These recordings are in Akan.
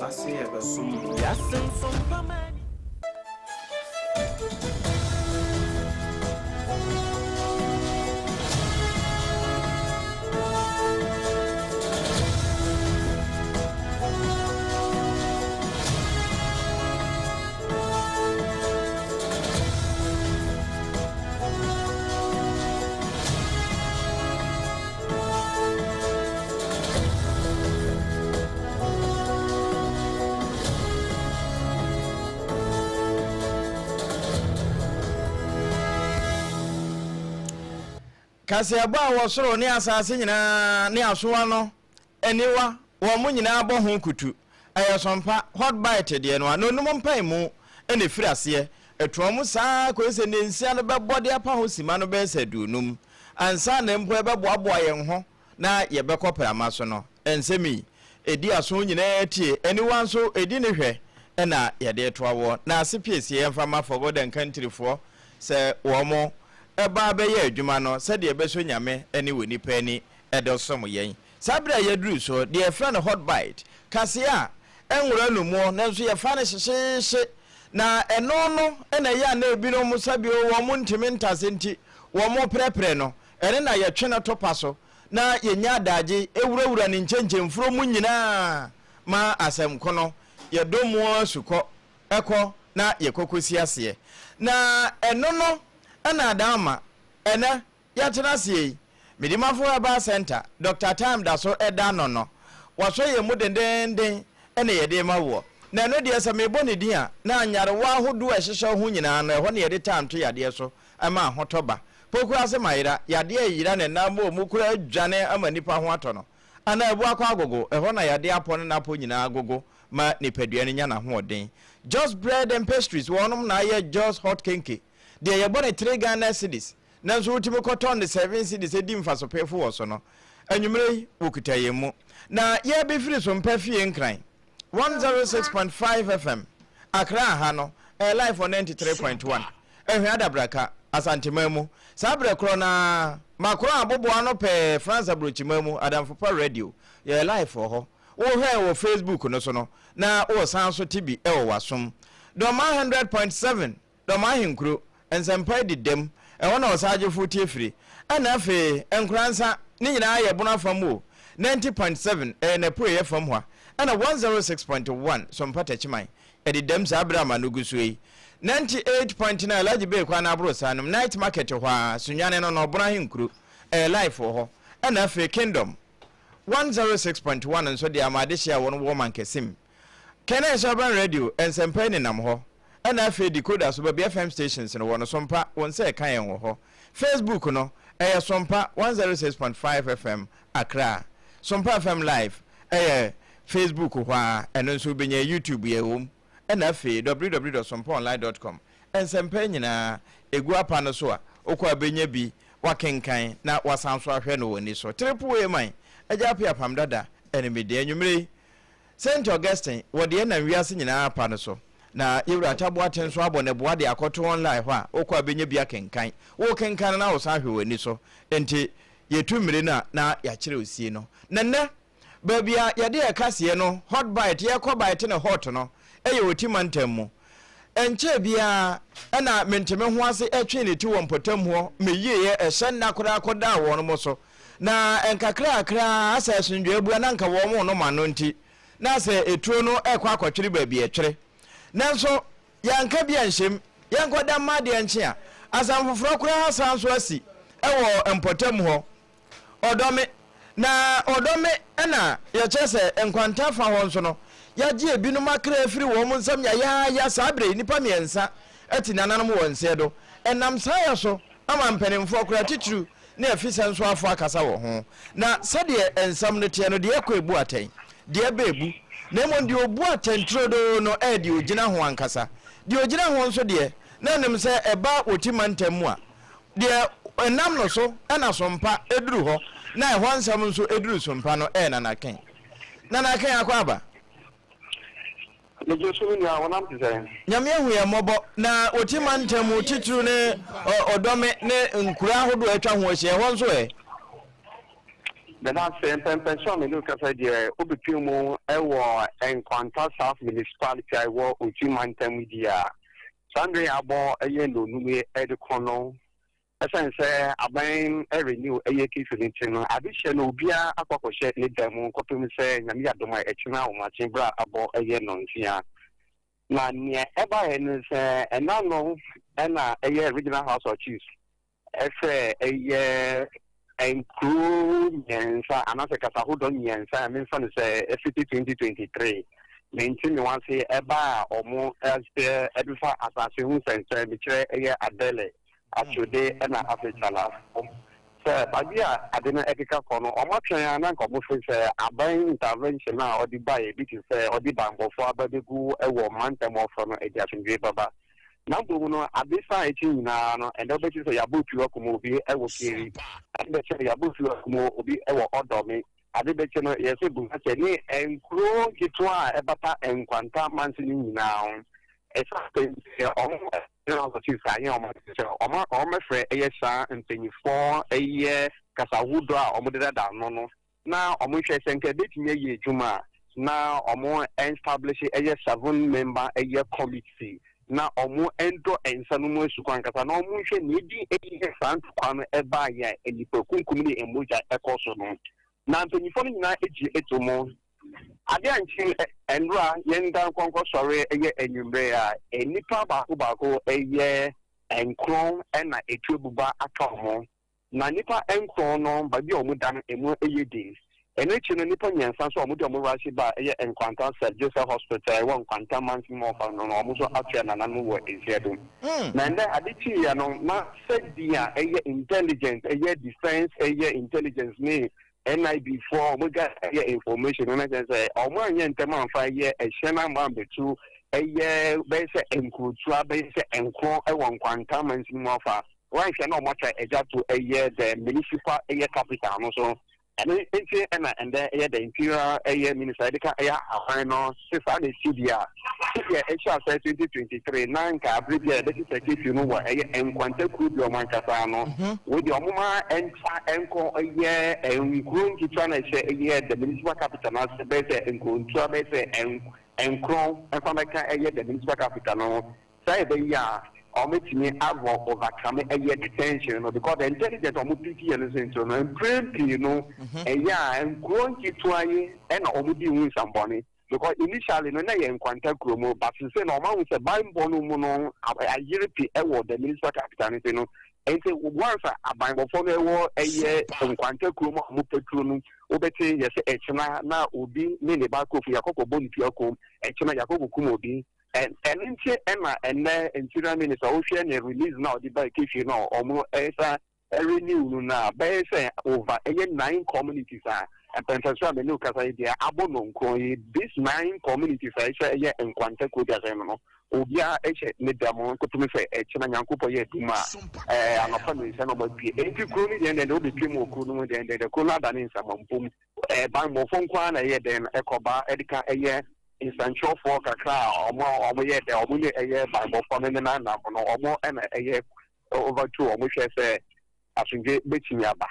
Yɛaba sɛ yɛbɛsom wo. Kaseɛbɔ a wɔ soro ne asase nyinaa ne asowa no aniwa wɔn mo nyinaa bɔ ho kutu. Ɛyɛ sɔmpa, hot bite deɛ no a, na onum mpaemu na ɛfiri aseɛ. Ɛtoa mu saa ara kɔsi sɛ nnansia no bɛbɔ de apa ho sima no bɛyɛ sɛ aduonum. Ansa na mpo yɛbɛboaboa yɛn ho na yɛbɛkɔ prama so no, nsɛm yi, ɛdi aso nyinaa tie, aniwa nso ɛdi ne hwɛ na yɛde retoa woɔ. Na ase piesie yɛmfa mma Forgotten Countryfoɔ sɛ wɔn ba abɛyɛ adwuma no sɛdeɛ ɛbɛsɔ Nyame ne onipa ani de som yɛn. Saa berɛ a yɛaduru so, deɛ yɛfrɛ no hot bite, kaseɛ a ɛnworɔ anumuo nanso yɛfa no hyehyeehye, na ɛno no na ɛyɛ a na ebinom sɛbio wɔn ntumi ntase nti wɔprɛprɛ no, ɛno na yɛtwe no to pa so na yɛnya adagye wurawura ne nkyɛnkyɛmfuro mu nyinaa ma asɛm ko no yɛdɔ mu ara sukɔ kɔ na yɛkɔkɔsi aseɛ. Na ɛno no na Adaama ɛnɛ Yɛatena ase yi, Medimafo Herbal Centre, Dɔkta Time da so da ano no, wasɔ yɛn mu dendeenden na yɛde rema woɔ. Na ɛno deɛ sɛ mebɔ ne din a, na nyarewa ahodoɔ a ɛhyehyɛ wo ho nyinaa no, ɛhɔ na yɛde time to yadeɛ so ma ahotɔ ba. Pokuase mayera, yadeɛ a ɛyera ne nan bɔ mu koraa dwane ama nipa ho atɔ no. Anaa abu akɔ agogo, ɛhɔ na yadeɛ apɔ ne n'apɔ nyinaa gogo ma nipadua no nya n'ahoɔden. Jos Bread and Pastries, wɔnom na ayɛ Jos Hot Kenke, deɛ yɛbɔ no three Ghana cedis, nanso wotumi kɔtɔn no seven cedis di mfaso pefo wɔ so no, anwummere yi wɔkuta yɛn mu. Na yɛrebɛfiri so mpa fie Nkran, 106.5 FM, Accra ha no, ɛyɛ live wɔ 93.1, Ahwea Adabraka, Asanteman mu. Saa berɛ korɔ no ara, Macron aboboa ano pɛɛ France aburokyiman mu, Adamfo Pa Radio, yɛyɛ live wɔ hɔ. Wohwɛ wɔ Facebook no so no, na woresan nso te bi wɔ w'asom. Dɔma 100.7 Dɔm ahenkuro, nsɛmpa adi dɛm, ɛhɔ na ɔsagyefo tie firi. Ɛna afei, Nkoransa, ne nyinaa yɛ bono afa mu o, 90.7 ɛyɛ n'apueeɛ fam hɔ a, ɛna 106.1 Sompa Takyiman, ɛdi dɛm saa berɛ a m'ano gu soɔ yi. 98.9 Alhaji Bey kwan no aborosan nom, Night Market hɔ ara, Sunyani no no, Ɔbono ahenkuro, ɛyɛ life wɔ hɔ. Ɛna afei, Kingdom, 106.1 nso deɛ ama adehyeɛ a wɔn wɔ Mankasim. Kɛnɛ Urban Radio, nsɛmpa yi nenam hɔ. Ɛna afei decoder so baabi FM stations no wɔ no Sompa wo nsa ɛka yɛn wɔ hɔ. Facebook no ɛyɛ Sompa 106.5 FM Accra. Sompa FM Live ɛyɛ Facebook hɔ ara ɛno nso wobɛnya YouTube yɛ wɔ mu. Ɛna afei www.sompaonline.com nsɛmpa yi nyinaa ɛgu apa no so a wokɔ a bɛnya bi wakenkan na wasan so ahwɛ no wɔ ani so. Triple A man Agya Appiah Apam Dada ɛne me din anwummere yi. Saint Augustine wɔ deɛ ɛnam wiase nyinaa apa no so, na Yewura Atta Boateng nso abɔ ne boa de akɔto online hɔ a wokɔ a bɛnya bi akenkan. Worekenkan no na wosan hwɛ w'ani so. Enti yɛtu mmire no a na yɛakyerɛ osie no. Na nnɛ, baabi a yɛde yɛn kaseɛ no, Hot Bite, yɛrekɔ bite no hot no, yɛ Oti mantam mu. Ɛnkyɛɛ biara na mente-me-ho-ase twee ne ti wɔ mpɔtam hɔ meyieɛ ɛhyɛ nna koraa kɔdaa wɔn so. Na nkakrakra asɛ asomdwoeɛ abua na anka wɔn renom ano nti, na asɛ etuo no rekɔ akɔtwere baabi ɛtwere. Nanso yɛanka bi anhyɛm, yɛnkɔda mma adeɛ nkye a, asɛm foforɔ koraa asan nso asi wɔ mpɔtam hɔ. Ɔdɔ me, na ɔdɔ me na yɛkyerɛ sɛ nkwanta fa hɔ nso no, yɛagye ebinom akra afiri wɔn nsam yayaaya. Saa berɛ yi, nnipa mmiɛnsa te nananom wɔ nseɛ do. Ɛnam saa yɛ so ama mpanimfoɔ koraa, titiriw ne afisɛnsoafoɔ akasa wɔ ho. Na sɛdeɛ nsɛm no teɛ no, deɛ ɛkɔ ɛbu atɛn, deɛ ɛba ɛbu. Na mmom deɛ ɔbu atɛn turodoo no yɛ deɛ ɔgyina ho ankasa. Deɛ ɔgyina ho nso deɛ, na ɔnim sɛ ɛba Oti mantam mu a, deɛ ɛnam no so na Sompa duru hɔ, na ɛhɔ nsɛm nso duru Sompa no yɛ Nana Ken. Nana Ken Akwaaba. Megye so me nua, wo nam te sɛn? Nyame ahu yɛn mmɔbɔ na Oti mantam mu titiriw ne Ɔdɔme ne nkuro ahodoɔ a atwa ho ahyia, ɛhɔ nso ɛ? Meda ase. Mpɛnpɛnso a me ne wo kasa yi deɛ, wobɛpue mu wɔ Nkwanta South Municipality a ɛwɔ Oti mantam yi deɛ a, saa mmerɛ yi a abɔ yɛ nnɔnnum yi de kɔ no, ɛsiane sɛ aban renew ɛyɛ curfew no nti no, adehyɛ no obiara akɔ akɔhyɛ ne dan mu kɔpem sɛ Nyame yɛ adom a ɛkyena ahomakye berɛ a abɔ yɛ nnɔnsia. Na nea ɛbaeɛ ne sɛ ɛna no na ɛyɛ Regional House of Chiefs Ɛsɛ ɛyɛ nkuro mmiɛnsa anaasɛ kasahodɔ mmiɛnsa a memfa no sɛ ɛfiti 2023 mente me ho ase ɛba a ɔmo ɛsɛ ɛbɛfa asase ho nsɛnsɛm mekyerɛ ɛyɛ Adele, Akyode ɛna afei Kyalafo sɛ baabi a ade no ɛkeka kɔ no ɔmo atwɛn a na nka ɔmo fe sɛ aban intervention a ɔde baeɛ bi te sɛ ɔde banbɔfoɔ aba bɛgu ɛwɔ mantam ɔfɔ no ɛde asomdwoeɛ bɛba. Na mbom no, aber san ekyir nyina no, ndɛ wobɛtse sɛ yɛabɔ tuo akum obi wɔ Keri, ade bɛkye no yɛabɔ tuo akum obi wɔ Ɔdɔme, ade bɛkye no yɛse Buhakyɛ ne nkurow nketsewa a ɛbata Nkwanta manse no nyina ho. Esiane sɛ ntsi ɔmo General Chiefs anyɛ ɔmo adze sɛ ɔmo ɔmɛfrɛ yɛ saa mpanyinfoɔ yɛ kasahodɔ a ɔmo deda ano no na ɔmo nhwɛ sɛ nka ɛbɛtumi ayɛ adwuma a, na ɔmo establish ɛyɛ seven member ɛyɛ committee na ɔmo ndɔ nsa no mu asukɔ ankasa na ɔmo nhwɛ nea edi ɛyɛ saa ntɔkwa no ɛbaeɛ a nnipa kunkum ne mogya ɛkɔ so no. Na mpanyinfoɔ no nyinaa gye to mu. Adeɛ ankye nnora yɛn da nkɔnkɔ sɔre ɛyɛ anwummerɛ a nnipa baako baako ɛyɛ nkron ɛna etuo buba aka ɔmo. Na nnipa nkron no, baabi a wɔda no, emu yɛ den. Ɛno akyi no, nnipa mmiɛnsa nso a wɔde wɔn rush baa ɛyɛ Nkwanta Sir Joseph Hospital a ɛwɔ Nkwanta mansin mu hɔ no, wɔn nso atoa nananom wɔ nsia du. Na ɛnnɛ ade kyeeɛ no, na sɛdeɛ ɛyɛ intelligence, ɛyɛ defence, ɛyɛ intelligence ne NIB foɔ wɔn gya ɛyɛ information no na kyerɛ sɛ wɔn anyɛ ntɛm amfa ɛyɛ ɛhyɛn amma ambɛtu ɛyɛ bɛyɛ sɛ nkurotua bɛyɛ sɛ nkron ɛwɔ Nkwanta mansin mu afa wɔanhwɛ na wɔn atwa ɛgya to ɛyɛ the municipal ɛyɛ capital no so. Ɛno nti ɛna ɛndɛ ɛyɛ the interior ɛyɛ minister ɛde ka ɛyɛ aban no sɛ saa na ɛsi deɛ a sɛdeɛ ɛhyɛ asɛ 2023 na nka abere bi a yɛbɛte sɛ curfew no wɔ ɛyɛ Nkwanta kuro bi ɔmo ankasa no. Wei deɛ ɔmo ma ɛnfa ɛnkɔ ɛyɛ nkuro nketewa na ɛhyɛ ɛyɛ the municipal capital no ase bɛyɛ sɛ nkuro nketewa bɛyɛ sɛ nkron ɛnfa mɛka ɛyɛ the municipal capital no ho. Saa ɛbɛyɛ a ɔmo bɛtumi awɔ overcome ɛyɛ the tension no because the intelligence ɔmo pick yɛ no nso nti no mprɛn pii no ɛyɛ a nkuro nketewa yi ɛna ɔmo di ho nsɛmbɔne. Because initially no na ɛyɛ Nkwanta kuro mu but sesei no ɔmo ahu sɛ banbɔ no mu no ayere pi ɛwɔ the municipal capital no nti no nti once a abanbɔfoɔ no ɛwɔ ɛyɛ Nkwanta kuro mu a ɔmo pɛ turo no wobɛte yɛsɛ ɛkyena na obi ne ne ba kɔ fie yakɔ kɔ bɔ ne tua kom ɛkyena yakɔ kɔ kum obi ɛno nti ɛna ɛnɛ interior minister wohwɛ ne release na ɔde ba kefie no ɔmo ɛsa renew no na bɛyɛ sɛ over ɛyɛ nine communities a mpɛmpɛnso a mene kasa yi deɛ abɔ no nkron yi, this nine communities a ɛhyɛ ɛyɛ Nkwanta kuro di asɛn no no obiara ɛhyɛ ne dɛm nkotumi sɛ ɛkyena Nyankopɔn yɛ adum a anɔpa ne nsa na ɔmo apue. Enti kuro no deɛ deɛ wobɛpue mu wɔ kuro no mu deɛ deɛ kuro no ada ne nsamampom banbɔfoɔ nko ara na ɛyɛ dɛn ɛkɔba ɛde ka ɛyɛ nsɛnkyerɛwfoɔ kakra a ɔmo a ɔmo yɛ dɛ ɔmo ne ɛyɛ banbɔfoɔ no ne nanam no ɔmo ɛna ɛyɛ overthrow ɔmo hwɛ sɛ asomdwe bɛtumi aba.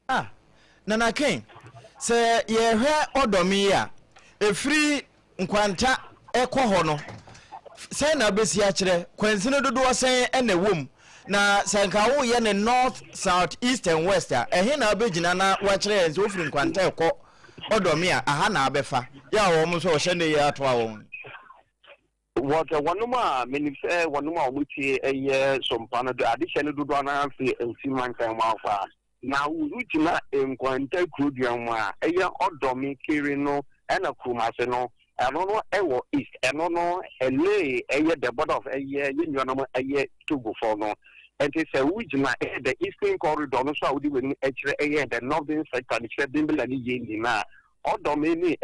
Ah, Nana Ken, sɛ yɛhwɛ ɔdɔm yi a, ɛfiri Nkwanta kɔ hɔ no, sɛn na wobɛsi akyerɛ? Kwansini dodoɔ sɛn na ɛwɔ mu? Na sɛ nka woyɛ ne north, south, east and west a, ɛhe na wobɛgyina na woakyerɛ yɛn sɛ wofiri Nkwanta ɛkɔ ɔdɔm a, aha na abɛfa? Yɛ a wɔn nso ɔhyɛ ne yɛ atoa wɔn. Wɔsɛ wɔnom a menim sɛ wɔnom a wɔtie ɛyɛ sompa no adehyɛ no dodoɔ no ara firi Nsi mantam mu afa. Na wogyina Nkwanta kurodua mu a ɛyɛ Ɔdɔme Kere no ɛna Kurumase no, ɛno no ɛwɔ East, ɛno no ɛlee ɛyɛ the border of ɛyɛ yɛn nuanom ɛyɛ Togofoɔ no. Ɛnti sɛ wogyina ɛyɛ the Eastern corridor no so a wode w'anim ɛkyerɛ ɛyɛ the Northern sector no kyerɛ Bimbilla ne Yendi no a, Ɔdɔ me ne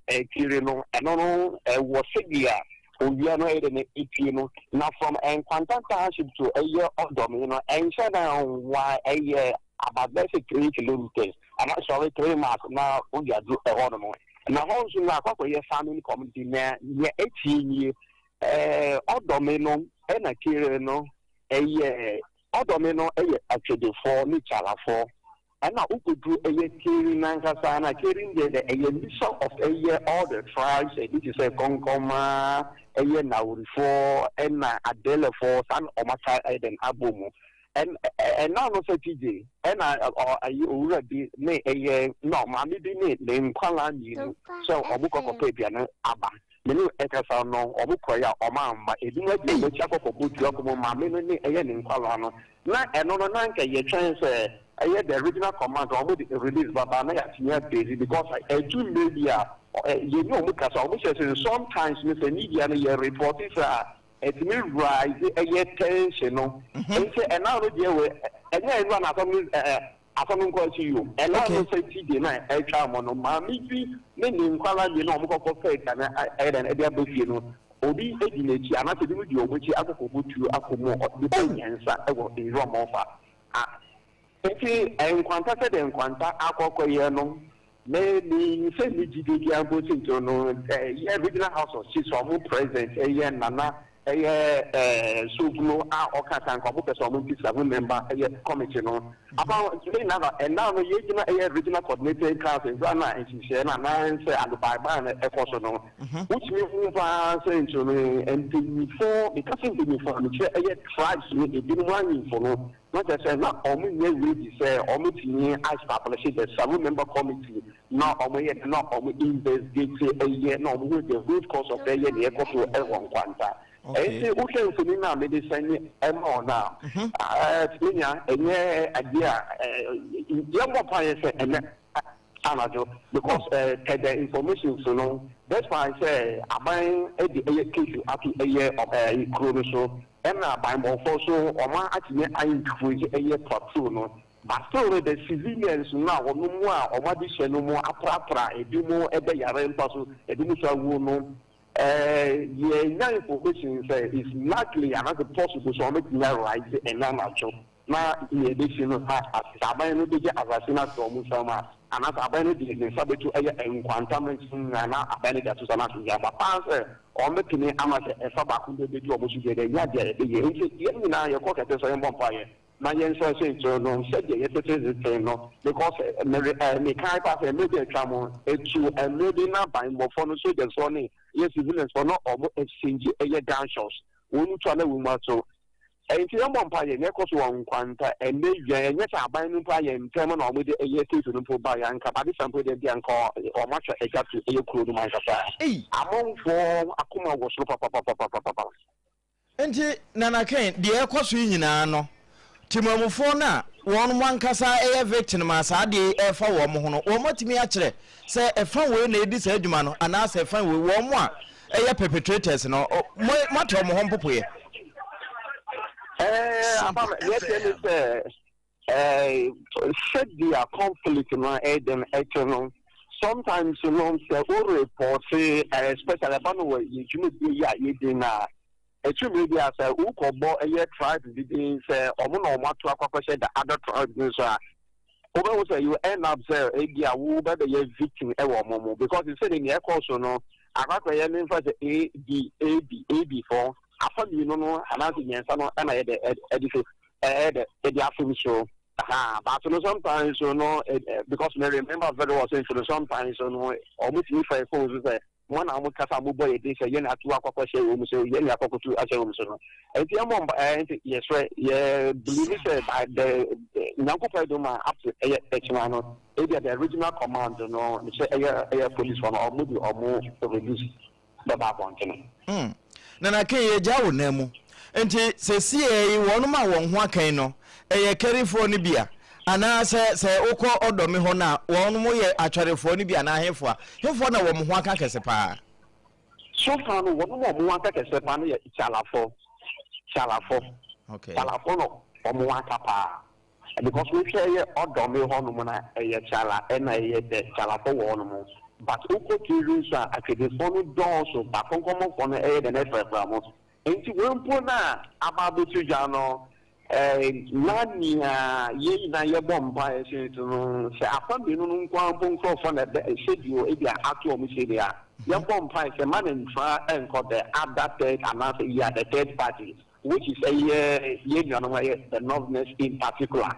akyire no, ɛno no ɛwɔ sɛdeɛ owia no ɛyɛ dɛ no ɛpue no, na from Nkwanta township to ɛyɛ ɔdɔ me no ɛnhyɛ da nwa, ɛyɛ about bɛyɛ sɛ 3 kilometers ana sorry 3 miles na wode aduru ɛhɔ nom. Na hɔ nso no akɔ akɔyɛ farming community. Na nea ɛtie nie, ɔdɔ me no ɛna kere no ɛyɛ ɔdɔ me no ɛyɛ atwedefoɔ ne kyalafoɔ. Ɛna wokɔduru ɛyɛ Keri no ankasa no a, Keri no deɛ ɛyɛ mixture of ɛyɛ all the tribes, ɛbi te sɛ Kɔnkɔnma, ɛyɛ Nawurifoɔ, ɛna Adelefoɔ, saa na wɔn asa ayɛ dɛn abɔ mu. Ɛn ɛna no sɛ TJ, ɛna ɔ ɛyɛ owura bi ne ɛyɛ no maame bi ne ne nkwadaa mmienu sɛ wɔn kɔ kɔpɛ aduane aba. Me ne wo ɛkasa no, wɔn kɔeɛ a wɔn amma. Ebinom adi wɔn akyi akɔ kɔbɔ dua kɔm maame no ne ɛyɛ ne nkwadaa no. Na ɛno no na anka yɛtwɛn sɛ ɛyɛ the regional command wɔn de release baba na yɛatumi abase because ɛdu mmerɛ bi a yɛne wɔn kasa wɔn hyɛ sɛ sometimes no sɛ media no yɛ report sɛ a ɛtumi rise ɛyɛ tension no nti ɛna no deɛ wɔ ɛnyɛ ɛnura na asɛm no asɛm no nkɔ akyi yio ɛna no sɛ ti deɛ na ɛtwa wɔn no maame bi ne ne nkwalaa mmienu a wɔn kɔkɔ fɛ aduane ɛyɛ dɛn ɛde aba fie no. Obi di n'akyi anaasɛ ebinom di wɔn akyi akɔkɔbɔ tuo akɔ mu nnipa mmiɛnsa wɔ nwura mu fa. A Enti nkwanta sɛdeɛ nkwanta akɔkɔyɛ no, me menim sɛ me gyidie biara mpo nso nti no, yɛ Regional House of Chiefs wɔn president yɛ Nana ɛyɛ Soglo a ɔka sɛ anka wɔpɛ sɛ wɔn nti 7 member ɛyɛ committee no. Aba ne nyinaa no, ɛnna no yɛgyina ɛyɛ Regional Coordinating Council nsa na nhyehyɛɛ no anaasɛ adobaabae no ɛkɔ so no, wotumi hu paa sɛ nti no mpanyinfoɔ, meka sɛ mpanyinfoɔ a mekyerɛ ɛyɛ tribes no ebinom ahemfo no na kyerɛ sɛ na ɔmo nyɛ ready sɛ ɔmo tumi establish the 7 member committee na ɔmo yɛ na ɔmo investigate ɛyɛ na ɔmo hu the root cause of ɛyɛ deɛ ɛkɔ so ɛwɔ Nkwanta. Ɛnti wohwɛ mfonin no a mede sɛne ɛma wo no a, me nua, ɛnyɛ adeɛ a yɛmmɔ mpaeɛ sɛ ɛnɛ anadwo because pɛ the information so no, despite sɛ aban de ɛyɛ case ato ɛyɛ kuro no so ɛna banbɔfoɔ so ɔma atumi increase ɛyɛ patrol no, but still no the civilians no a wɔn mu a wɔn adehyɛ no mu aprapra, ebi mu ɛbɛ yare mpa so, ebi mu so awuo no, yɛnya information sɛ it's likely anaasɛ possible sɛ wɔbɛtumi arise ɛnɛ anadwo na nea ɛbɛsi no na aban no bɛgye asase no ato wɔn nsam a, anaasɛ aban no de ne nsa bɛto ɛyɛ Nkwanta mansin nyinaa na aban no de ato so anaasɛ yɛ aba paa sɛ wɔn bɛtumi ama sɛ ɛfa baako bɛ bɛdi wɔn so deɛ deɛ ɛnyɛ adeɛ a yɛbɛyɛ. Nti yɛn nyinaa yɛkɔ kɛtɛ sɛ yɛmbɔ mpaeɛ na yɛn nsa hyɛ nkyɛn no sɛdeɛ yɛtete no because mmere mekan pa sɛ mmerɛ bi atwa mo etu mmerɛ bi na banbɔfoɔ no, sogyasfoɔ ne yɛ civilians foɔ no, ɔmo exchange ɛyɛ gunshots, wɔn mu twa na wɔn mu ato. Nti yɛn bɔ mpa yɛ nea ɛkɔ so wɔ Nkwanta ɛnɛ wia. Ɛnyɛ sɛ aban no mpo ayɛ ntɛm na ɔmo de ɛyɛ case no mpo ba yɛn anka bade sampo deɛ bi anka ɔmo atwa ɛgya to ɛyɛ kuro no mu ankasa. Amanfoɔ akoma wɔ soro papapapapapa. Nti Nana Ken, deɛ ɛkɔ so yi nyinaa no, timamufoɔ no a wɔn mo ankasa ɛyɛ victim a saa adeɛ yi ɛfa wɔn ho no, wɔn atumi akyerɛ sɛ ɛfa wei na ɛdi saa adwuma no anaasɛ ɛfa wei, wɔn a ɛyɛ perpetrators no, mo moate wɔn ho mpopoeɛ? Aba deɛ ɛteɛ ne sɛ sɛdeɛ conflict no ɛdɛn ɛte no, sometimes no sɛ wo report, especially ɛba no wɔ yɛ dwumadie yi a yɛdi no a, ɛtumi mmere bi a sɛ wokɔbɔ ɛyɛ tribe bi din sɛ ɔmo na ɔmo ato akɔkɔhyɛ the other tribe no so a, wobɛhu sɛ you end up sɛ ebi a wo bɛbɛyɛ victim ɛwɔ ɔmo mu because sɛde nea ɛkɔ so no akɔakɔyɛ memfa sɛ A B A B A B fɔ afa mmienu no anaasɛ mmiɛnsa no ɛna yɛde ɛde so ɛyɛ ɛde afom so ha. But no sometimes so no, because me remember very well sɛ no sometimes so no ɔmo tumi fa phone so sɛ mo na ɔmo kasa, mo bɔ yɛ din sɛ yɛn ato akɔkɔ hyɛ wɔn mu so, yɛn akɔkɔto ahyɛ wɔn so no. Nti ɛmɔ mba nti yɛsrɛ, yɛ believe sɛ by the Nyankopɔn dom a, up to ɛyɛ ɛkyina no, ebi the regional command no sɛ ɛyɛ police fɔ no, ɔmo de ɔmo release bɛba abɔntene. Nana Ken, yɛgya wo nan mu. Nti sɛsiɛ yi wɔnom a wɔn ho akan no ɛyɛ Kɛrifoɔ no bi a, anaasɛ sɛ wokɔ Ɔdɔme hɔ no a wɔnom yɛ atwarefoɔ no bi anaa hefoɔ a hefoɔ na wɔn ho aka kɛse paa? So far no, wɔnom a wɔn ho aka kɛse paa no yɛ Kyalafo. Kyalafo. Kyalafo no wɔn ho aka paa because wohwɛ ɛyɛ Ɔdɔme hɔnom na ɛyɛ Kyala ɛna ɛyɛ dɛ Kyalafo wɔ hɔnom, but wokɔ Tiri nso a, atwedefoɔ no dɔɔso ba kɔnkɔnmɔfoɔ no ɛyɛ dɛ na ɛfrafra mo. Nti wɔn mpo na aba abɛto dwa no na nea yɛn nyinaa yɛbɔ mpaeɛ sɛ nti no sɛ afa mmienu no nko ara mpo nkurɔfoɔ na ɛbɛ sɛdeɛ ebi a ato wɔn sɛ deɛ a, yɛbɔ mpaeɛ sɛ ma ne ntra nkɔ the other third anaasɛ yɛ the third party, which is ɛyɛ yɛn nuanom ɛyɛ the Northerners in particular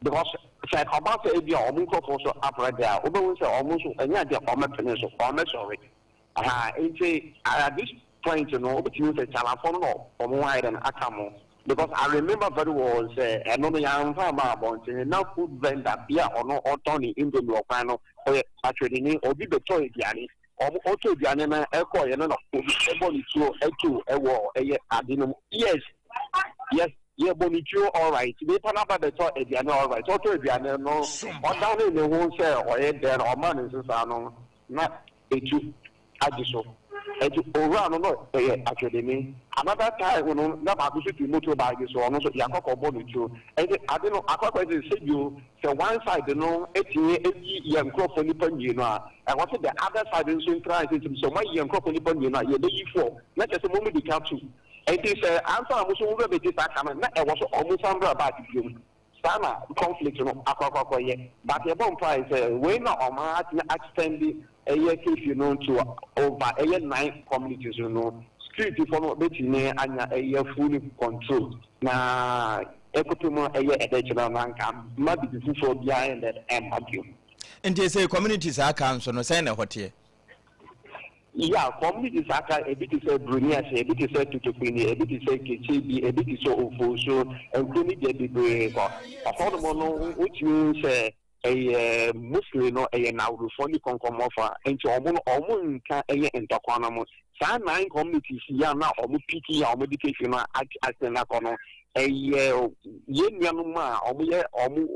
because Sɛ ɔba sɛ ebi a ɔmo nkurɔfoɔ nso abrɛ deɛ a, wobɛhu sɛ ɔmo nso ɛnyɛ adeɛ a ɔmɛpene so, ɔmɛsɔre. Aha, nti at this point no, wobɛtumi hu sɛ Kyalafoɔ no na ɔmo ho ayɛ dɛn aka mo. Because I remember very well sɛ ɛno no yɛamfa amma abɔnten, na food vendor bi a ɔno ɔtɔn ne indomie wɔ kwan no, ɔyɛ atwɛdini, obi bɛtɔ aduane, ɔmo ɔtɔ aduane no ɛkɔɔyɛ no na obi ɛbɔ ne tuo ɛto ɛwɔ ɛyɛ ade no mu. Yes, yes, yɛbɔ ne tuo alright, nipa no aba bɛtɔ aduane alright, ɔtɔ aduane no, ɔdane ne ho sɛ ɔyɛ dɛn, ɔma ne nsesa no na etu agye so. Enti owura no na ɔyɛ atwɛdeni. Another time no na baako nso te motor bike so, ɔno nso yɛakɔ akɔbɔ no tuo. Enti ade no akɔ akɔyɛ sɛ sɛbio sɛ one side no tumi yi yɛn nkorɔfoɔ nnipa mmienu a, ɛwɔ sɛ the other side nso ntra ase nti sɛ wɔayi yɛn nkorɔfoɔ nnipa mmienu a yɛbɛyi four na kyerɛ sɛ mo di ka two. Enti sɛ ansa na mo nso mobɛbɛgye saa ka no na ɛwɔ sɛ wɔn san bra back biom. Saa na conflict no akɔ akɔ akɔ yɛ but yɛbɔ mpae sɛ wei na ɔmo atumi extend ɛyɛ curfew no to over ɛyɛ nine communities no security fo no bɛtumi anya ɛyɛ full control na ɛkɔpɛ mu ɛyɛ ɛdɛ kyerɛ no anka mma bibi foforɔ biara ɛndɛ ɛmma bio. Nti sɛ communities aka nso no sɛn na ɛhɔ teɛ? Yeah, communities aka ebi te sɛ Bruniase, ebi te sɛ Totokpini, ebi te sɛ Ketsebi, ebi te sɛ Ofosu, nkuro no deɛ bebree kɔ. Ɛhɔnom no wotumi hu sɛ ɛyɛ mostly no ɛyɛ Nawurufoɔ ne Kɔnkɔnmɔfoɔ a nti wɔn no wɔn nka ɛyɛ ntɔkwa no mo. Saa nine communities yi a na wɔn piki a wɔde curfew no asɛn akɔ no ɛyɛ yɛn nuanom a wɔyɛ wɔn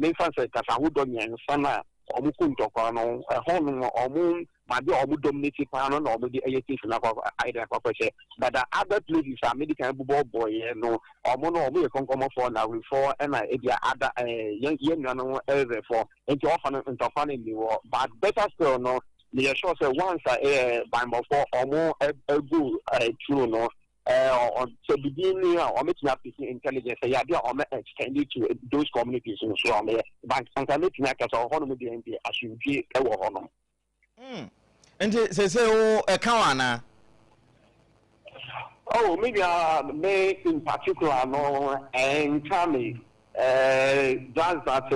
memfa sɛ kasa ahodoɔ mmiɛnsa no a wɔn ko ntɔkwa no ɛhɔnom wɔn ade a wɔn dominate paa no na wɔn de ɛyɛ station akɔ ayɛ de akɔ akɔhyɛ. But the other places a medi kan bobɔ bɔɔyɛ no, wɔn no wɔn yɛ kɔnkɔnmɔfoɔ, Nawurifoɔ, ɛna ebi a ada yɛn nuanom Ɛrɛfoɔ, nti ɔfa no ntɔkwa no nni hɔ. But better still no, meyɛ sure sɛ once a banbɔfoɔ wɔn ɛgo through no, sɛ bibi ni a wɔn bɛtumi apiki intelligence ɛyɛ adeɛ a wɔn extend it to those communities nso a wɔyɛ. But anka mɛtumi aka sɛ ɔhɔnom deɛ asomdwie ɛwɔ hɔnom. Nti sese wo ɛka wo anaa? Oh, me nua, me in particular no ɛnka me. Just that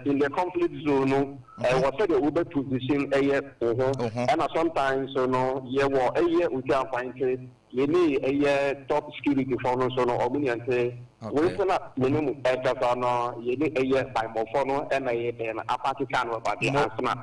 in the conflict zone no, ɛwɔ sɛdeɛ wobɛ position ɛyɛ wo ho, ɛna sometimes no yɛwɔ ɛyɛ otwa akwan yɛne ɛyɛ top security fo no nso no ɔmo nea wei sɛ na mene mu ɛkasa no, yɛne ɛyɛ banbɔfoɔ no ɛna ɛyɛ dɛn no apaake kaa no ɛba de ansa na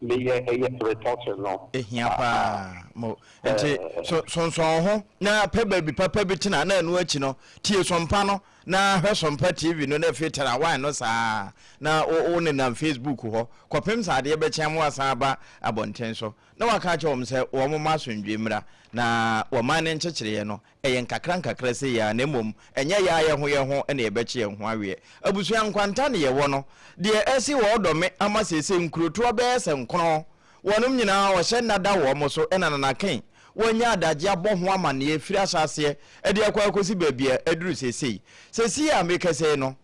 meyɛ ɛyɛ reporting no. Ehia paa mo nti so sonsɔn ho na pɛ baabi papa bi tena, na ɛno akyi no tie Sɔmpa no na hwɛ Sɔmpa TV no na afei tarawan no saa na wo nenam Facebook hɔ kɔpem sɛ adeɛ bɛkyɛn mo asan aba abɔnten so na waka akyerɛ wɔn sɛ wɔn mma asomdwe mmra na wɔman ne nkyekyereɛ no ɛyɛ nkakra nkakra sɛ yia, na mmom ɛnyɛ yɛa yɛ ho yɛ ho na yɛbɛkye yɛn ho aweɛ. Abusua nkwanta ne yɛwɔ no deɛ ɛsi wɔ ɔdɔme ama seesei nkurotoɔ bɛyɛ sɛ nkono wɔnom nyinaa ɔhyɛ nna da wɔn so, ɛna nanaken wɔanya adagye abɔ ho amanneɛ firi ahyɛaseɛ de akɔ akɔsi baabi a aduru seesei. Seesei a merekasa yi no,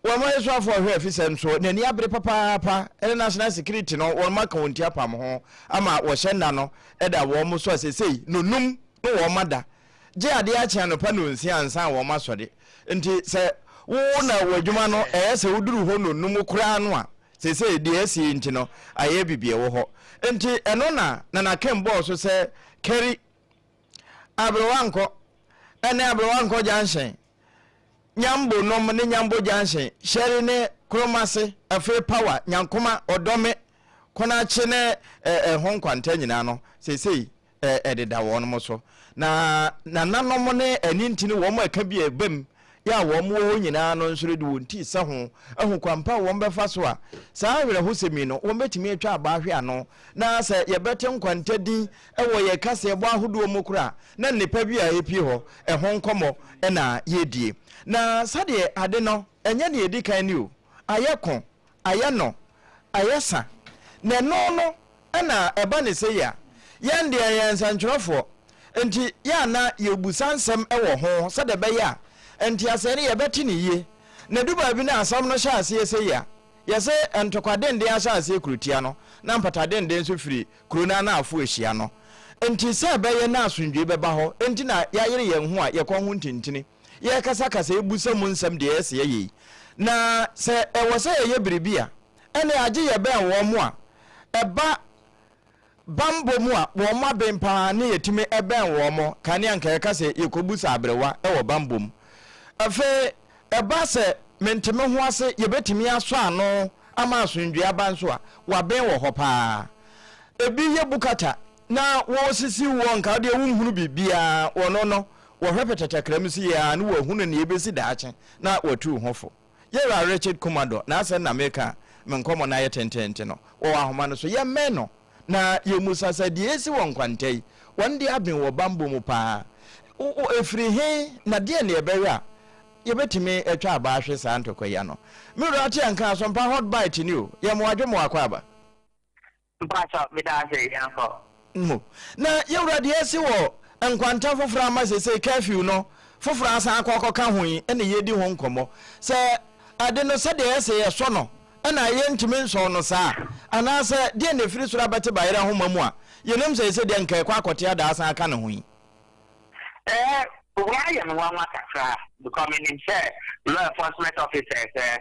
wɔn asuafoɔ hwɛ afisɛm so n'ani abere papaapa ne national security no wɔn aka wɔn ti apam ho ama wɔhyɛ nna no da wɔn so a seesei nonum no wɔn ada gye adeɛ akye anɔpa nonsia ansa wɔn asɔre. Nti sɛ wo na w'adwuma no ɛyɛ sɛ woduru hɔ nonum koraa no a, seesei deɛ asi yi nti no ayɛ biribi ɛwɔ hɔ. Nti ɛno na Nana Ken bɔɔ so sɛ Kari Aberewankɔ ɛne Aberewankɔ junction, Nyambo nom ne Nyambo junction, Hyɛri ne Kromase, afei Power, Nyankoma, Ɔdɔme, Konakye ne ɛho nkwanta nyinaa no seesei ɛdeda wɔn so. Na nananom ne ani ntini wɔn a ɛka bi a ɛbam yɛ a wɔn wɔ hɔ nyinaa no nso de wɔn ti sɛ ho ahu kwampa a wɔn bɛfa so a saa awerɛhosɛm yi no wɔn bɛtumi atwa abaa ahwe ano, na sɛ yɛbɛte nkwanta din wɔ yɛn kaseɛbɔ ahodoɔ mu koraa na nnepa bi a ɛpie hɔ ɛho nkɔmmɔ na yɛdie. Na sɛdeɛ ade no ɛnyɛ deɛ ɛdi kan ni o, ayɛ ko, ayɛ no, ayɛ sa, na ɛno no na ɛba ne sei a, yɛn deɛ yɛyɛ nsɛntwerɛfoɔ nti yɛ a na yɛbusa nsɛm wɔ ho sɛdeɛ ɛbɛyɛ a nteaseɛ no yɛbɛte no yie. Na ɛdu baabi na asɛm no hyɛ aseɛ sei a, yɛse ntɔkwa denden ahyɛ aseɛ kurotia no, na mpata denden nso firi kuro no anaafoɔ ahyia no. Nti sɛ ɛbɛyɛ na asomdwoeɛ bɛba hɔ nti na yɛayere yɛn ho a yɛkɔn ho ntintini, yɛrekasakasa, yɛbusa mu nsɛm deɛ ɛsɛ yɛyɛ yi. Na sɛ ɛwɔ sɛ yɛyɛ biribi a, ɛne agye yɛbɛn wɔn mo a ɛba bambɔ mu a wɔn mo aben paa ne yɛtumi ɛbɛn wɔn mo kane anka yɛka sɛ yɛkɔbu sa aberewa ɛwɔ bambɔ mu. Afei ɛba sɛ menteme ho ase, yɛbɛtumi asɔ ano ama asomdwe aba nso a, waben wɔ hɔ paa. Ebi yɛ bukata na wɔsisi wɔ nka deɛ wonhunu biribiara, wɔno no wɔhwɛ pɛtɛtɛkra mu si yɛ a ne wɔahunu nea ɛbɛsi daakye na wɔatu ho fo. Yɛwura Richard Kumadɔ n'asɛm na meka a me nkɔmmɔ no ayɛ tententen no, wɔwɔ ahoma no so. Yɛmmɛn no na yɛmmusa sɛ deɛ ɛsi wɔ nkwanta yi, wɔn de aben wɔ bambɔ mu paa. Ɛfiri he na deɛn na yɛbɛyɛ a yɛbɛtumi atwa aba ahwe saa ntɔkwa yi ano? Me wura ate anka Asɔmpa Hot Bite ni o, yɛ mo adwo mo akɔ aba. Mpatsɔ, meda ase, yɛnkɔ. Mo. Na yɛwura deɛ asi wɔ nkwanta foforɔ ama seesei curfew no foforɔ asan akɔ akɔka ho yi na yɛredi ho nkɔmmɔ. Sɛ ade no sɛdeɛ ɛsɛ yɛsɔ no na yɛntumi nsɔɔ no saa anaasɛ deɛ na ɛfiri soro abɛte bayerɛ ahoma mu a yɛnim sɛ seesei deɛ nka ɛkɔ akɔte ada asan aka ne ho yi. Ɛɛ, wei ayɛ me nwanwa kakra because menim sɛ law enforcement officers eh,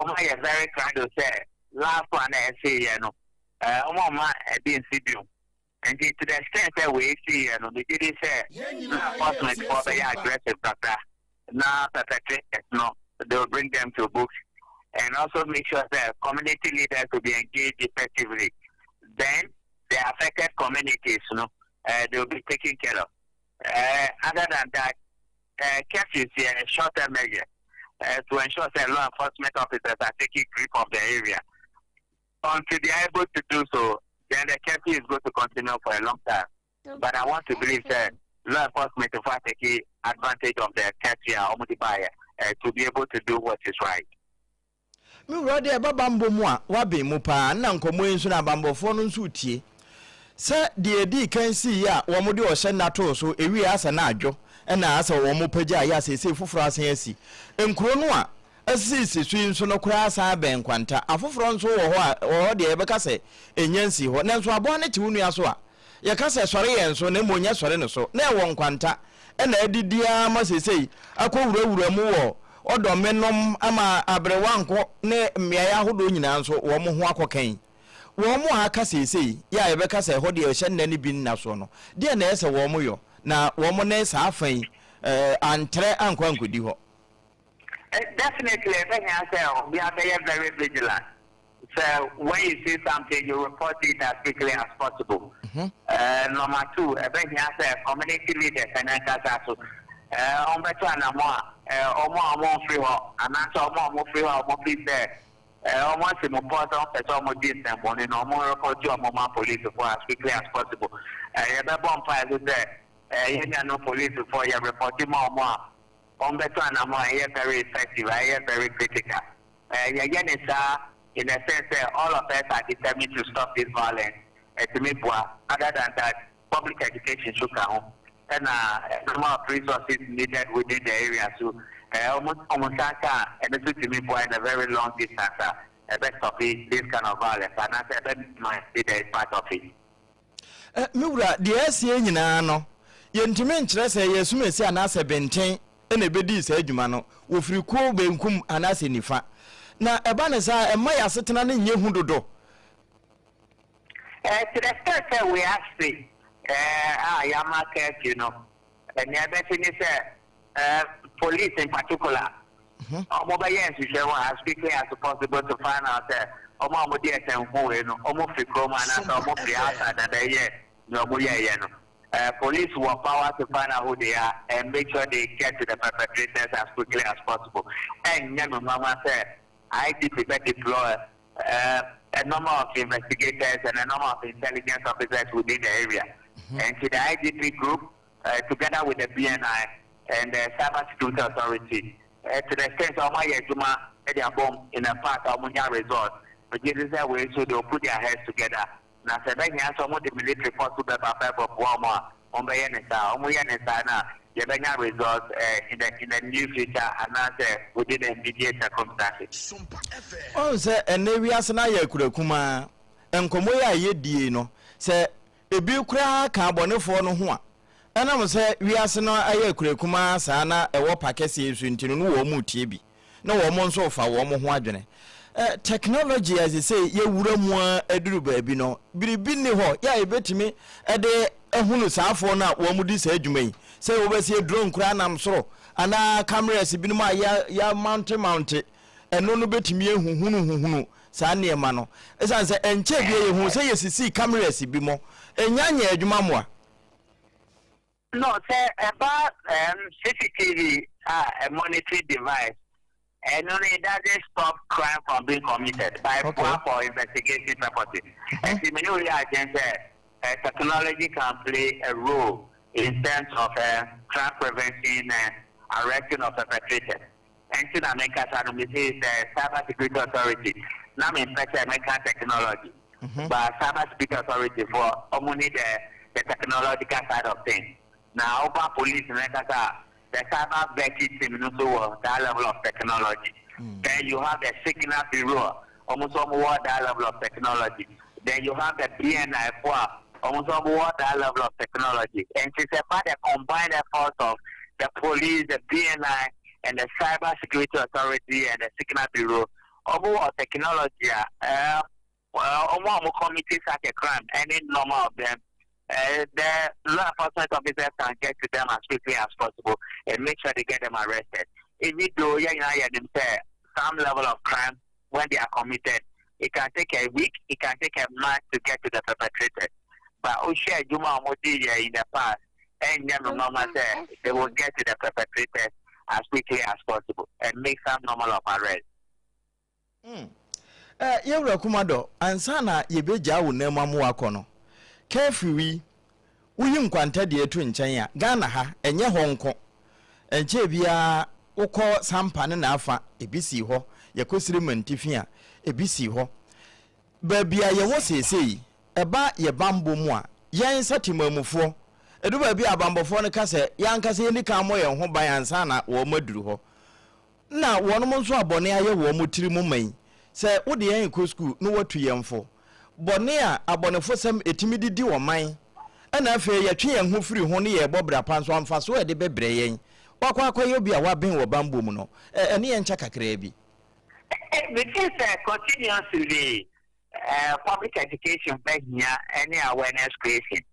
wɔn ayɛ very krado sɛ last one a ɛsiiɛ no, eh, wɔn amma ɛbi nsi bio. Nti to the extent sɛ wei siiɛ no, megye di sɛ law enforcement foɔ bɛyɛ aggressive kakra na perpetrators no, they will bring them to book and also make sure sɛ community leaders will be engaged effectively. Then the affected communities no, they will be taken care of. Other than that, curfews yɛ short term measure to ensure that law enforcement officers are taking grip of the area. Until they are able to do so, then the curfew is going to continue for a long time. But I want to believe that law enforcement will take advantage of the curfew to be able to do what is right. Me wura deɛ ɛba bambɔ mu a, woaben mu paa. Nna nkɔmmɔ yi nso no abambɔfoɔ no nso retie. Sɛ deɛ ɛdii kan siiɛ a wɔde ɔhyɛ nna too so, ɛwieɛ asɛ na adwo, ɛna asɛ wɔn pagyaeɛ a seesei foforɔ asan asi. Nkuro no a asisisi so yi nso no koraa san bɛn nkwanta. Afoforɔ nso wɔ hɔ a, wɔ hɔ deɛ yɛbɛka sɛ ɛnnya nsii hɔ. Nanso aboa no te wo nua so a, Yɛka sɛ sɔre yɛn so na mmom nyɛ sɔre no so. Na ɛwɔ nkwanta na adidi ara ma seesei akɔwurawura mu wɔ ɔdɔ menom ama aberewa nko ne mmeae ahodoɔ nyinaa nso wɔn ho akɔka yi. Wɔn a aka seesei yi a yɛbɛka sɛ ɛhɔ deɛ ɛhyɛ nna no bi nna soɔ no, deɛn na ɛyɛ sɛ wɔn yɔ na wɔn ne saa afa yi antrɛ ankɔ ankɔdi hɔ? Definitely ɛbɛhia sɛ obiara bɛyɛ very vigilant. Sɛ when you see something you report it as quickly as possible. Number two, ɛbɛhia sɛ community leaders ɛno ankasa so wɔn bɛto anamɔ a wɔn a wɔn mfiri hɔ anaasɛ wɔn a wɔn firi hɔ a wɔn firi sɛ wɔn asi mo pɔ sɛ wɔn pɛ sɛ wɔn di nsɛmmɔne no, wɔn report wɔn ma polisifoɔ as quickly as possible. Yɛbɛbɔ mpaeɛ nso sɛ yɛn nuanom polisifoɔ yɛ report ma wɔn a, wɔn bɛto anamɔ a ɛyɛ very effective a ɛyɛ very critical. Yɛyɛ ne saa in the sense sɛ all of us are determined to stop this violence, ɛtumi boa. Other than that, public education nso ka ho, ɛna number of resources needed within the area nso, wɔn wɔn nsa nka a, ɛno nso tumi boa in a very long distance a ɛbɛ stop this kind of violence anaasɛ ɛbɛ minimize the impact of it. Me wura, deɛ asie nyinaa no, yɛntumi nkyerɛ sɛ ɛyɛ asumasi anaasɛ benten na ɛbɛdii saa adwuma no, wɔfiri kuo benkum anaasɛ nifa. Na ɛba no saa a, ɛmma yɛn asetena no nyɛ hu dodo. To the extent sɛ wei ase a yɛama curfew no, nea ɛbɛte ne sɛ police in particular, wɔbɛyɛ nhwehwɛmu as quickly as possible to find out sɛ wɔn a wɔdi ɛsɛnho wei no, wɔfiri kurom anaasɛ wɔfiri outside na bɛyɛ nea wɔyɛeɛ no. Police wɔ power to find out who they are and make sure they get to the perpetrators as quickly as possible. Ɛnyɛ me nwanwa sɛ IGP bɛ deploy a number of investigators and a number of intelligence officers within the area. Nti the IGP group together with the BNI and the Cyber Security Authority to the extent sɛ wɔn ayɛ adwuma de abom in the past a wɔn nya results. Megye di sɛ wei nso they will put their heads together na sɛ ɛbɛhia sɛ wɔde military force bɛba bɛbɛboa wɔn a, wɔbɛyɛ ne saa. Wɔyɛ ne saa no a, yɛbɛnya results in the near future anaasɛ within the immediate circumstances. Woahu sɛ ɛnnɛ wiase no ayɛ akura kumaa. Nkɔmmɔ yi a yɛdie no, sɛ ebi koraa ka abɔnefoɔ no ho a, ɛnam sɛ wiase no ayɛ akura kumaa saa na ɛwɔ pa kɛseɛ so nti no, na wɔn retie bi. na wɔn nso refa wɔn ho adwene. Eh, technology a seesei yɛwura mu ara aduru baabi no, biribi nni hɔ yɛ a yɛbɛtumi de ahunu saa afoɔ no a wɔdi saa adwuma yi. Sɛ wobɛsie drone koraa nam soro anaa cameras binom a yɛ yɛamounte mounte ɛno no bɛtumi ahuhunu huhunu saa nneɛma no. Ɛsiane sɛ ɛnkyɛɛ biara yɛhuu sɛ yɛsisii cameras bi mo, ɛnnya nyɛɛ adwuma mmoa. No, sɛ ɛba um, CCTV a, a monitoring device, ɛno no it doesn't stop crime from being committed, but ɛboa for investigation purposes. Ɛnti me ne wo yɛ adwene sɛ eh, technology can play a role in terms of eh, crime prevention and arresting of perpetrators. Ɛnti na me nkasa no me se sɛ Cyber Security Authority, na me mpɛ sɛ mɛka technology, but Cyber Security Authority foɔ ɔmo ni the the technological side of things. Na woba police no nkasa a, the cyber vetting team no nso wɔ that level of technology. Then you have the Signal Bureau a ɔmo nso ɔmo wɔ that level of technology. Then you have the BNI foɔ a ɔmo nso ɔmo wɔ that level of technology. Ɛnti sɛ ɛba the combined efforts of the police, the BNI and the Cyber Security Authority and the Signal Bureau, ɔmo wɔ technology a ɛɛ ɔmo a ɔmo commit such a crime any number of them, the law enforcement officers can get to them as quickly as possible and make sure they get them arrested. Even though yɛn nyinaa yɛ nim sɛ some level of crime when they are committed, it can take a week, it can take a month to get to the perpetrators. But wohwɛ adwuma a wɔn di yɛ in the past, ɛnyɛ no normal sɛ they will get to the perpetrators as quickly as possible and make some normal of arrest. Mm. Eh, yɛwura Kumadɔ, ansa na yɛbɛgyaa wo nan mu ama woakɔ no, curfew yi, woyi nkwanta deɛ to nkyɛn a, Ghana ha, ɛnyɛ hɔ nko. Ɛnkyɛɛ biara, wokɔ Sampa ne n'afa, ebi sii hɔ. Yɛkɔ Sirimantifi a, ebi sii hɔ. Baabi a yɛwɔ seesei, ɛba yɛn bammɔ mu a, yɛn sɛ temanmufoɔ, ɛdu baabi a abanbɔfoɔ no ka sɛ yɛn ankasa yɛnni kan mmɔ yɛn ho ban ansa na wɔaduru hɔ. Nna wɔnom nso a bɔne ayɛ wɔn tiri mu ma yi, sɛ wode yɛn rekɔ sukuu na woatu yɛn fo. Bɔne a abɔnefosɛm ɛtumi de di ɔman, ɛna afei yɛtwe yɛn ho firi ho ne yɛrebɔ bra pa nso a mfasoɔ a ɛde bɛbrɛ yɛn, woakɔ akɔyɛ obi a woaben wɔ banbɔ mu no, ɛne yɛn nkyɛ kakraa bi. Me feel sɛ continuously public education bɛhia ɛne awareness creation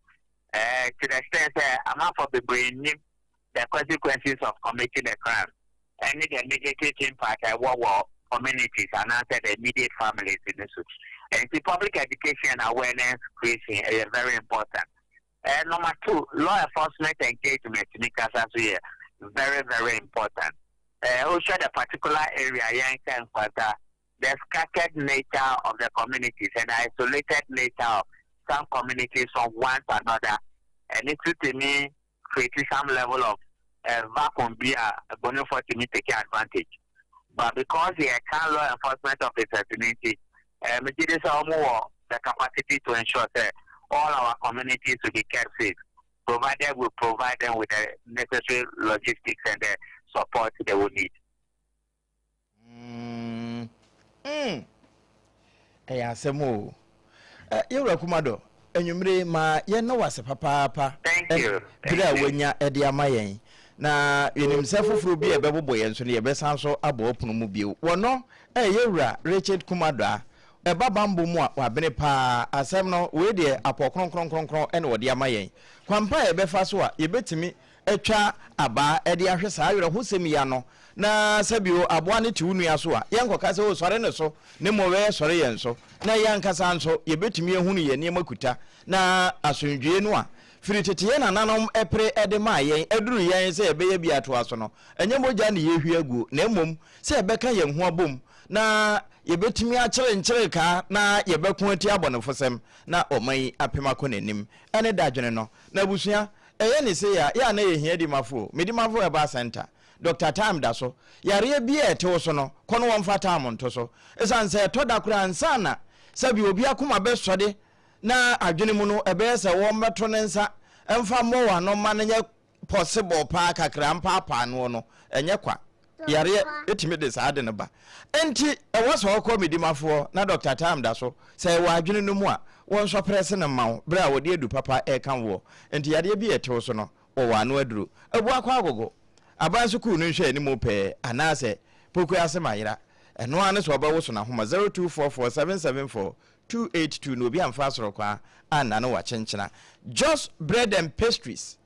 to the extent sɛ amanfoɔ bebree nnim the consequences of committing a crime ɛne the negative impact a ɛwɔ wɔ communities anaasɛ the immediate families no so. Nti public education and awareness creation ɛyɛ very important. Number two, law enforcement engagement ne kasa so yɛ very very important. Wohwɛ the particular area yɛn sɛ Nkwanta, the scattered nature of the communities and the isolated nature of some communities from one to another, ɛno nso tumi create some level of vacuum bi a bɔnefoɔ tumi take advantage. But because yɛka law enforcement officers no nti, megye di sɛ wɔn wɔ the capacity to ensure sɛ all our communities will be kept safe, provided we provide them with the necessary logistics and the support they will need. Mm, mm. Ɛyɛ asɛm o. Eh, Yɛwura Kumadɔ, anwummere ma yɛnnɔ wase papaapa bere a wanya de ama yɛn. Na yɛnim sɛ foforɔ bi a ɛbɛbobɔ yɛn so no yɛbɛsan so abɔ ɔpono mu bio. Wɔno ɛyɛ Yɛwura Richard Kumadɔ a ɛba bambɔ mu a wabene paa. Asɛm no wei deɛ apɔ kronkronkronkron ɛna wɔde ama yɛn. Kwampa a yɛbɛfa so a yɛbɛtumi atwa abaa de ahwɛ saa awerɛhosɛm yi ano, na sɛ bio aboa no te wo nua so a, yɛnkɔka sɛ, O sɔre ne so, na mmom ɔbɛyɛ sɔre yɛn so, na yɛn ankasa nso yɛbɛtumi ahunu yɛn nneɛma kuta, na asomdwoeɛ no a firi tete yɛn nananom pere de maa yɛn aduru yɛn sɛ yɛbɛyɛ bi atoa so no, ɛnyɛ mogya na yɛrehwie aguo, na mmom sɛ yɛbɛka yɛn ho abom na yɛbɛtumi akyere nkyerekaa na yɛbɛko atia abɔnefosɛm na ɔman yi apem akɔ n'anim ne dadwene no. Na abusua, Ɛyɛ ne sei a, yɛ a na yɛhia dimafo o. Me dimafo herbal centre, Doctor Time da so. Yareɛ biara a ɛte wo so no, kɔ na wɔmfa Time nto so. Ɛsiane sɛ ɛtɔ da koraa ansa na sɛbi obi akoma bɛsɔre na adwene mu no ɛbɛyɛ sɛ wɔmmɛto ne nsa mfa mmɔ w'ano mma no nyɛ possible paa kakra mpaapaa noɔ no, ɛnyɛ kwa. Yareɛ tumi de saa ade no ba. Enti ɛwɔ sɛ ɔkɔ medimafoɔ na Doctor Time da so. Sɛ ɛwɔ adwene no mu a, wɔnsɔ prɛse no mma wo berɛ a wɔde adu papa reka woɔ. Enti yadeɛ bi a ɛte wo so no, wɔwɔ ano aduro. Abu akɔ agogo. Aban sukuu no nhwɛanimu pɛɛ anaasɛ Pokuase mayera. Ɛno ara ne sɛ ɔbɛwoso n'ahoma 0244 774 282 na obi amfa asorɔkwaa anna no wakyenkyena. Jos Bread and Pastries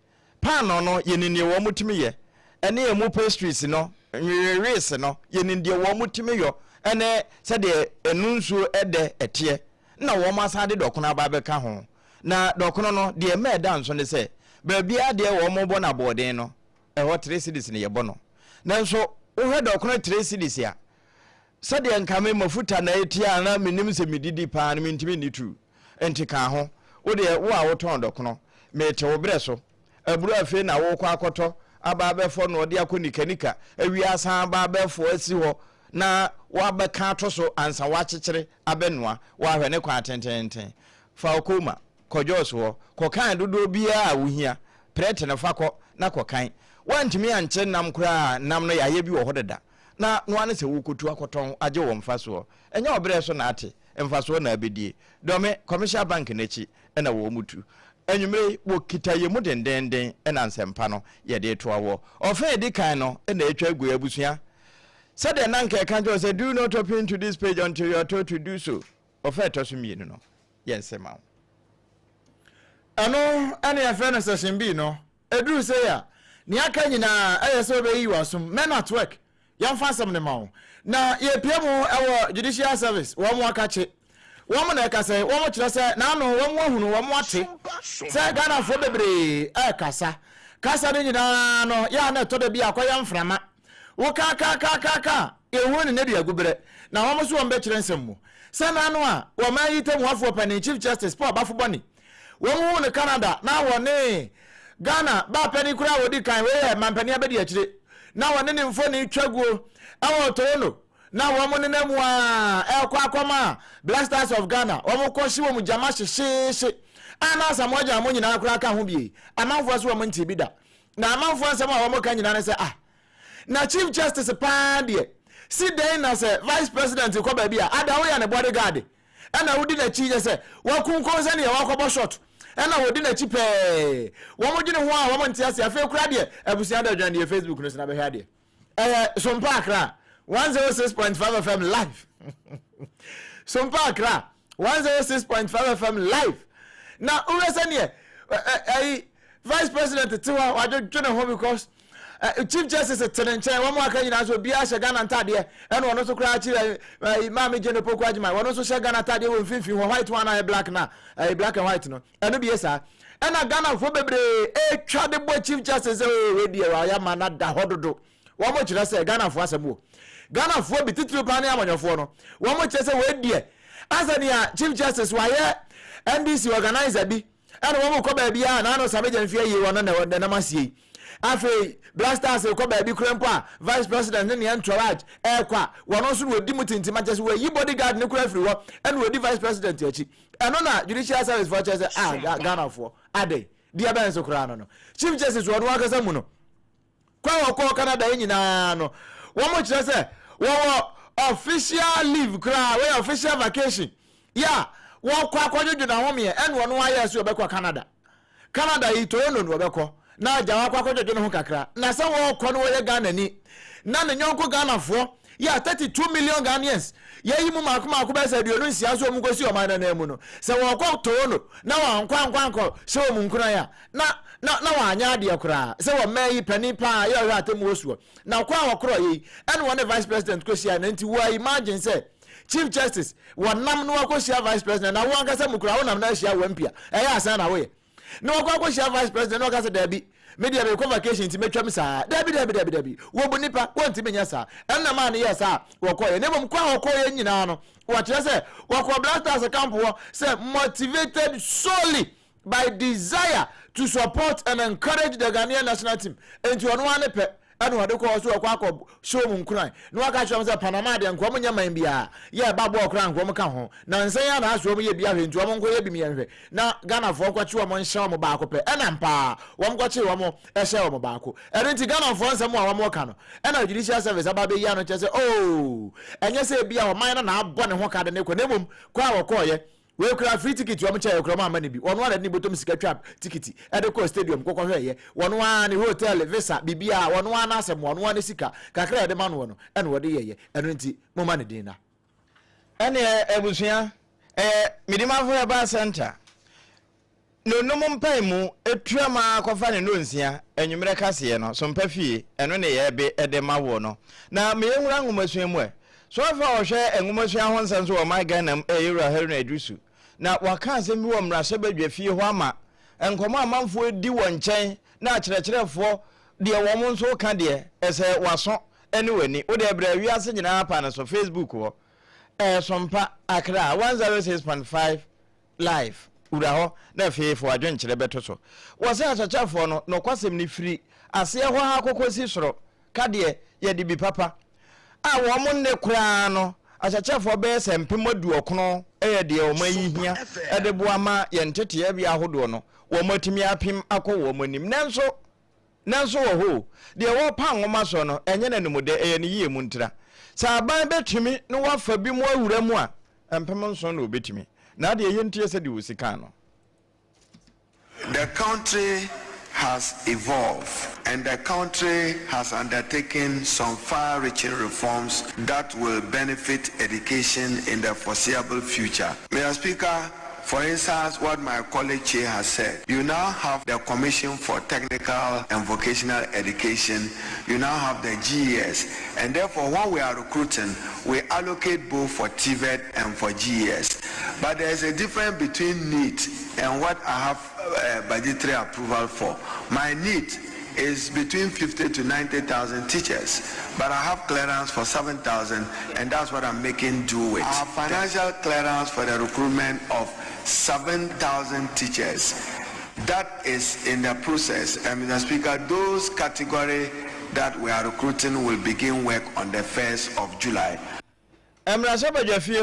paanoo no yɛnim deɛ wɔn tumi yɛ ɛne ɛmu pastries no nwewewees no yɛnim deɛ wɔn tumi yɔ ɛne sɛdeɛ ɛnu nsuo ɛdɛ ɛteɛ na wɔn asan de dɔkono aba abɛka ho. Na dɔkono no deɛ ɛma ɛda nso ne sɛ baabiara deɛ wɔn bɔ no aboɔden no ɛhɔ 3 cedis no yɛbɔ no. Nanso wohwɛ dɔkono 3 cedis a, sɛdeɛ nka me mafuta na ɛtia na menim sɛ medidi paa no, mentumi nni tu. Nti ka ho, wo deɛ wo a wotɔn dɔkono, mete wo berɛ so aburo. Afei na wokɔ akɔtɔ aba abɛfɔ na ɔde akɔ nikanika awie, asan aba abɛfɔ asi hɔ na wabɛka ato so ansa wakyekyere abɛnoa. Wahwɛ ne kwan tententen, fa okoma kɔ Jos hɔ kɔkan dodoɔ biara a wohia. Prɛte no fa kɔ na kɔkan. Woantumi ankye nam koraa, nam no yɛayɛ bi wɔ hɔ deda na noa ne sɛ wokɔtu akɔtɔn agye wɔ mfasoɔ. Ɛnyɛ ɔberɛ so na ate mfasoɔ na abɛdie. Dɔme Commercial Bank n'akyi ɛna wɔn mu tu. Anwummerɛ yi wɔkita yɛ mu dendenden ɛna nsɛmpa no yɛde toa wɔ ɔfa edi kan no ɛna atwa agu. Abusua, sɛdeɛ na nka ɛka kyerɛ sɛ do not open to this page until you are told to do so. Ɔfa ɛtɔ so mmienu no yɛn ma wo. Ɛno ɛne yɛfrɛ no session B no. Ɛduru sɛ a nea aka nyinaa ɛyɛ sɛ wobɛyi w'asom. Men at Work, yɛmfa asɛm no ma wo na yɛpie mu ɛwɔ Judicial Service. Wɔn mo aka kye wɔn na ɛka sɛ wɔn kyerɛ sɛ n'ano wɔn ahunu, wɔn ate sɛ Ghanafoɔ bebree ɛrekasa kasa no nyinaa no yɛ a na ɛtɔ da bi akɔyɛ mframa wokaakaakaaka ehunu ne ne de agu berɛ na wɔn nso wɔn bɛkyerɛ nsɛm mu sɛ n'ano a wɔn ayi tɛmuafoɔ panin, Chief Justice Paul Baffoe-Bonnie, wɔn hu no Canada na wɔne Ghana baa panin koraa a wɔdi kan, wei yɛ mampanin abɛdi akyire, na wɔne ne mfoni twa guo ɛwɔ Toronto na wɔn nenam mu a ɛrekɔ akɔma Black Stars of Ghana. Wɔn kɔ hye wɔn gyama hyehyeehye a na Asamoah Gyan mo nyinaa koraa ka ho bie. Amanfoɔ so wɔn nti bi da na amanfoɔ nsɛm a wɔn ka nyinaa ne sɛ, ah, na Chief Justice paa deɛ si dɛn na sɛ Vice President kɔ baabi a ada woyɛ ne bodyguard ɛna wodi n'akyi yɛ sɛ wakunkun sɛdeɛ wakɔbɔ shot ɛna wɔdi n'akyi pɛɛ? Wɔn dwene ho a wɔn nte ase. Afei kora deɛ, abusua da dwan deɛ Facebook no so na bɛhwɛ adeɛ. Ɛyɛ Sompa Accra 106.5 FM live, Sompa Accra 106.5 FM live. Na wúwɛ sɛ neɛ ɛyi Vice President te hɔ a wadwodwo ne ho because Chief Justice te ne nkyɛn. Wɔn aka nyinaa nso obiara hyɛ Ghana ntaadeɛ, ɛna ɔno nso koraa akyire ɛyi Maame Jane Opoku Agyemang, wɔn nso hyɛ Ghana ntaadeɛ wɔ mfimfini hɔ, white one ayɛ black na ɛyi black and white no ɛno bi yɛ saa. Ɛna Ghanafoɔ bebree etwa de bɔ Chief Justice sɛ oo, wei deɛ wayɛ ama na da hɔ dodo. Wɔn kyerɛ sɛ Ghanafoɔ asɛm wɔ Ghanafoɔ bi titiri paa ne amanyɔfoɔ no, wɔn kyerɛ sɛ wei deɛ asɛ nea Chief Justice wayɛ NDC organizer bi ɛna wɔn kɔ baabi a n'ano Sammy Gyamfi ayie wɔn na ɛnam asie yi. Afei Black Stars kɔ baabi kura mpo a, Vice President ne ne entourage ɛrekɔ a, wɔn nso na wɔdi mu tintim akyɛ sɛ wɔayi bodyguard ne kura afiri hɔ ɛna wɔdi Vice President akyi. Ɛno na Judicial Service foɔ kyerɛ sɛ, ah, Ghanafoɔ adɛn deɛ bɛn so koraa no Chief Justice wɔn ankasa mu no kwan wɔkɔɔ Canada yi nyinaa no, wɔn kyerɛ sɛ wɔwɔ official leave koraa, wɔyɛ official vacation yɛ a wɔkɔ akɔdwodwo n'ahomeɛ ɛna ɔno ayɛ so wɔbɛkɔ Canada. Canada yi, Toronto no wɔbɛkɔ na agya wakɔ akɔdwodwo ne ho kakra. Na sɛ wɔrekɔ no, wɔyɛ Ghana ni na ne nyɔnko Ghanafoɔ yɛ 32 million Ghanaians yɛyi mu maako maako bɛyɛ sɛ 26 so wɔn kɔsi ɔman no nan mu no, sɛ wɔrekɔ Toronto na wɔankɔ ankɔ ankɔ hyɛ wɔn nkuran a, na wɔanyɛ adeɛ koraa sɛ wɔn mmaa yi panin paa yɛ ɔhwɛ atemmuo soɔ. Na kɔ a wɔkorɔ yɛ yi ɛna wɔne Vice President kɔhyia na nti wɔ imagine sɛ Chief Justice wɔnam no wakɔhyia Vice President na wɔn ankasa mu koraa wɔnam no ahyia wɔn mpia ɛyɛ asan na wɔyɛ na wakɔ akɔhyia Vice President na ɔka sɛ daabi, me deɛ mekɔ vacation nti mɛtwam saa. Daabi, daabi, daabi, daabi, wɔbu nipa wɔntumi nyɛ saa. Ɛnna maa no yɛ saa wɔkɔɔyɛ. Na mmom kɔ a wɔkɔɔyɛ nyinaa no, wɔkyerɛ sɛ wɔkɔ Black Stars camp hɔ sɛ motivated solely by desire to support and encourage the Ghanaian national team. Nti ɔno ara ne pɛ ɛna ɔde kɔɔ so ɔkɔ akɔ hyɛ wɔn nkuran na waka kyerɛ wɔn sɛ Panama deɛ nka wɔn nyɛ man biara yɛ ɛba bɔɔl koraa nka wɔn ka ho na nsɛn yɛ na aso wɔn yɛ bi ahwɛ, nti wɔn nkɔ yɛ bi mmiɛnhwɛ na Ghanafoɔ nkɔkye wɔn nhyɛ wɔn baako pɛ. Ɛna mpaa wɔn kɔkye wɔn ɛhyɛ wɔn baako. Ɛno nti Ghanafoɔ nsɛm a wɔn ka no ɛna Judicial Service aba abɛyi ano kyerɛ sɛ ooo, ɛnyɛ sɛ ebi a ɔman no na abɔ ne ho ka de ne kɔ, na mmom kɔ a wɔkɔɔyɛ. Wei koraa free ticket wɔn kyɛɛ koraa wɔn amma no bi. Wɔn ara de ne bɔtɔm sika twa tikiti de kɔɔ stadium kɔkɔ hwɛɛyɛ. Wɔn ara ne hotel, visa, biribiara wɔn ara n'asɛm, wɔn ara ne sika kakra a yɛde ma noɔ no ɛna wɔde yɛɛyɛ. Ɛno nti momma no din na. Ɛneɛ abusua, ɛyɛ Medimafo Herbal Centre. Nnɔnnum mpaemu tua mu ara kɔfa ne nnɔnsia anwummerɛ kaseɛ no, Sompa Fie, ɛno ne yɛrebe de ma woɔ no. Na ma yɛnwura nwomasua mu ɛ. Soafo a ɔhwɛ nwomasua ho nsɛm so wɔ ɔman Ghana mu yɛ Yɛwura Haruna Iddrisu, na waka asɛm bi wɔ mmarahyɛbadwa fie hɔ ama nkɔmmɔ a amanfoɔ redi wɔ nkyɛn na akyerɛkyerɛfoɔ deɛ wɔn nso reka deɛ, ɛsɛ w'aso ne w'ani. Wo deɛ brɛ wiase nyinaa pa no so, Facebook hɔ, ɛyɛ Sompa, Accra, 106.5. Life, wura hɔ na afei fa w'adwenkyerɛ bɛto so. Wɔ sɛ akyerɛkyerɛfoɔ no, nokwasɛm no firi aseɛ hɔ ara kɔkɔsi soro ka deɛ yɛde bi papa a wɔn nne koraa no, akyerɛkyerɛfoɔ bɛyɛ sɛ 80,000 yɛ deɛ wɔn ayi hia de boa ma yɛn nteteɛbea ahodoɔ no wɔn atumi apem akɔ wɔn anim. Nanso, nanso wɔ hɔ o, deɛ wɔrepa nwoma soɔ no, ɛnyɛ n'anumdɛ, ɛyɛ ne yie mu ntira. Sɛ aban bɛtumi na wafa bi mu awura mu a, 7,000 na wɔbɛtumi. Na adeɛ yɛntie sɛdeɛ wɔsi kaa no. The country has evolved and the country has undertaken some far-reaching reforms that will benefit education in the foreseeable future. Mr. Speaker, for instance, what my colleague Che has said, you now have the Commission for Technical and Vocational Education, you now have the GES, and therefore when we are recruiting, we allocate both for TVET and for GES. But there is a difference between need and what I have budgetary approval for. My need is between 50 to 90,000 teachers, but I have clearance for 7,000, and that's what I'm making do with. Our financial clearance for the recruitment of 7,000 teachers, that is in the process. And Mr. Speaker, those category that we are recruiting will begin work on the 1st of July. Mmarahyɛbadwafie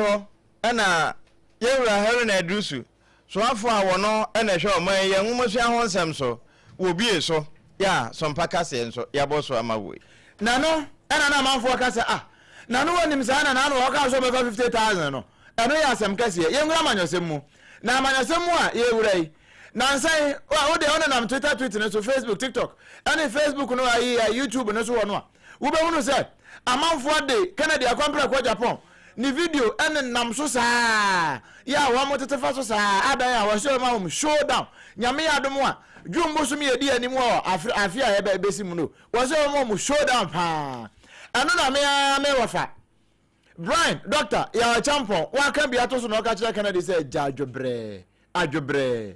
hɔ na Yɛn Wura Haruna Iddrisu, soafo a wɔno na ɛhwɛ ɔman yi nwomasua ho nsɛm so, wɔ bue so yɛ a Sompa kaseɛ nso yɛabɔ so ama wo yi. Na no ɛna na amanfoɔ ka sɛ ah na no wɔnim saa na na ano ɔkaa sɛ ɔbɛfa 50,000 no ɛno yɛ asɛm kɛseɛ. Yɛnwura amanyɔsɛm mu na amanyɔsɛm mu a yɛrewura yi nansa yi wo deɛ wonenam Twitter tweet no so Facebook TikTok ɛne Facebook no ayi YouTube no so wɔ no a Wobɛhunu sɛ amanfoɔ de Kennedy akɔmprɛko Japan ne video nenam so saa yɛ a wɔn tete fa so saa adan a wɔhyɛ wɔn ahom showdown. Nyame yɛ adom a June bosom yɛ di anim wɔ afe afe a ɛbɛ bɛsi mu no wɔhyɛ wɔn ahom showdown paa. Ɛno na me ara me wɔfa Brian Doctor Yaw Acheampong waka bi ato so na ɔka kyerɛ Kennedy sɛ gya adwobrɛɛ adwobrɛɛ.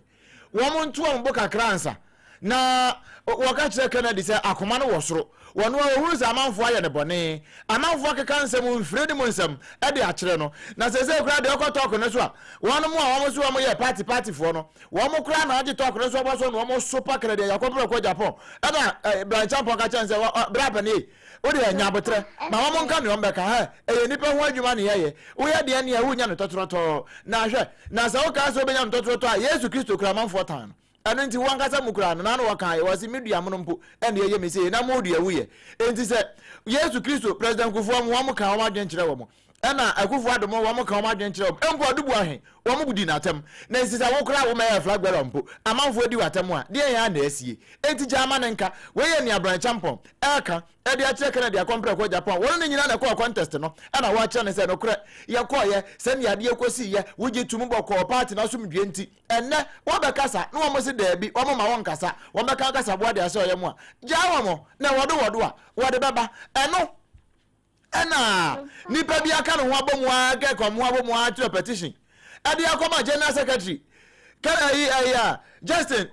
Wɔn nto wɔn bo kakra ansa na wɔka kyerɛ Kennedy sɛ akoma no wɔ soro. Wɔn a wɔhunu sɛ amanfoɔ ayɛ no bɔne, amanfoɔ akeka nsɛm mfire ne mu nsɛm de akyerɛ no. Na seesei koraa deɛ ɔkɔ tɔk no so a, wɔn a wɔn nso wɔn yɛ party partyfoɔ no, wɔn koraa na agye tɔk no so abɔ so na wɔn sopa Kennedy Agyapong kɔ Japan. Ɛna Brian Champon ka kyerɛ no sɛ, bra panin, Wo deɛ nya aboterɛ ma wɔn nka nea wɔbɛka. Hɛ, ɛyɛ nnipa ho adwuma na yɛyɛ. Woyɛ deɛ nea wonnya no tɔtorɔtɔɔ. Na hwɛ, na sɛ wokaa sɛ wobɛnya no tɔtorɔtɔɔ a, Yesu Kristo kura amanfoɔ tan no. Ɛno nti, wo ankasa mu koraa no, na ano wɔkaeɛ, wɔse, Me dua mono mpo, ɛnde ɛyɛ me sei, na mo dua wuyɛ. Enti sɛ Yesu Kristo, President Kufuor mo, wɔn kaa wɔn adwene kyerɛ wɔn. Ɛna Akufo Addo mo, wɔn ka wɔn adwene kyerɛ wɔn. Mpo Adu Boahen, wɔn di no atɛm. Na enti sɛ wo koraa wo mɛyɛ flag bearer mpo, amanfoɔ di wo atɛm a, deɛn ara na asie? Enti gyaa ma no nka. Wei yɛ nea Brian Champong reka de akyerɛ Kennedy akɔmprɛko Japan. Wɔne no nyinaa na ɛkɔɔ contest no, ɛna wɔakyerɛ no sɛ, nokorɛ, yɛkɔeɛ, sɛnea adeɛ kɔsiiɛ, wogye tom bɔkɔɔ, party no asomdwoeɛ nti, ɛnnɛ, wɔbɛkasa, na wɔn se daabi, wɔn mma wɔnkasa, wɔbɛka kasaboa de ahyɛ ɔyam a, gyaa wɔn, na wɔdo wɔdo a, wɔde bɛba. Ɛno. Ɛna nipa bi aka ne ho abɔ mu ara kɛkɛ wɔn ho abɔ mu ara twerɛ petition ɛde akɔma general secretary kɛ ɛyi ɛyi a Justin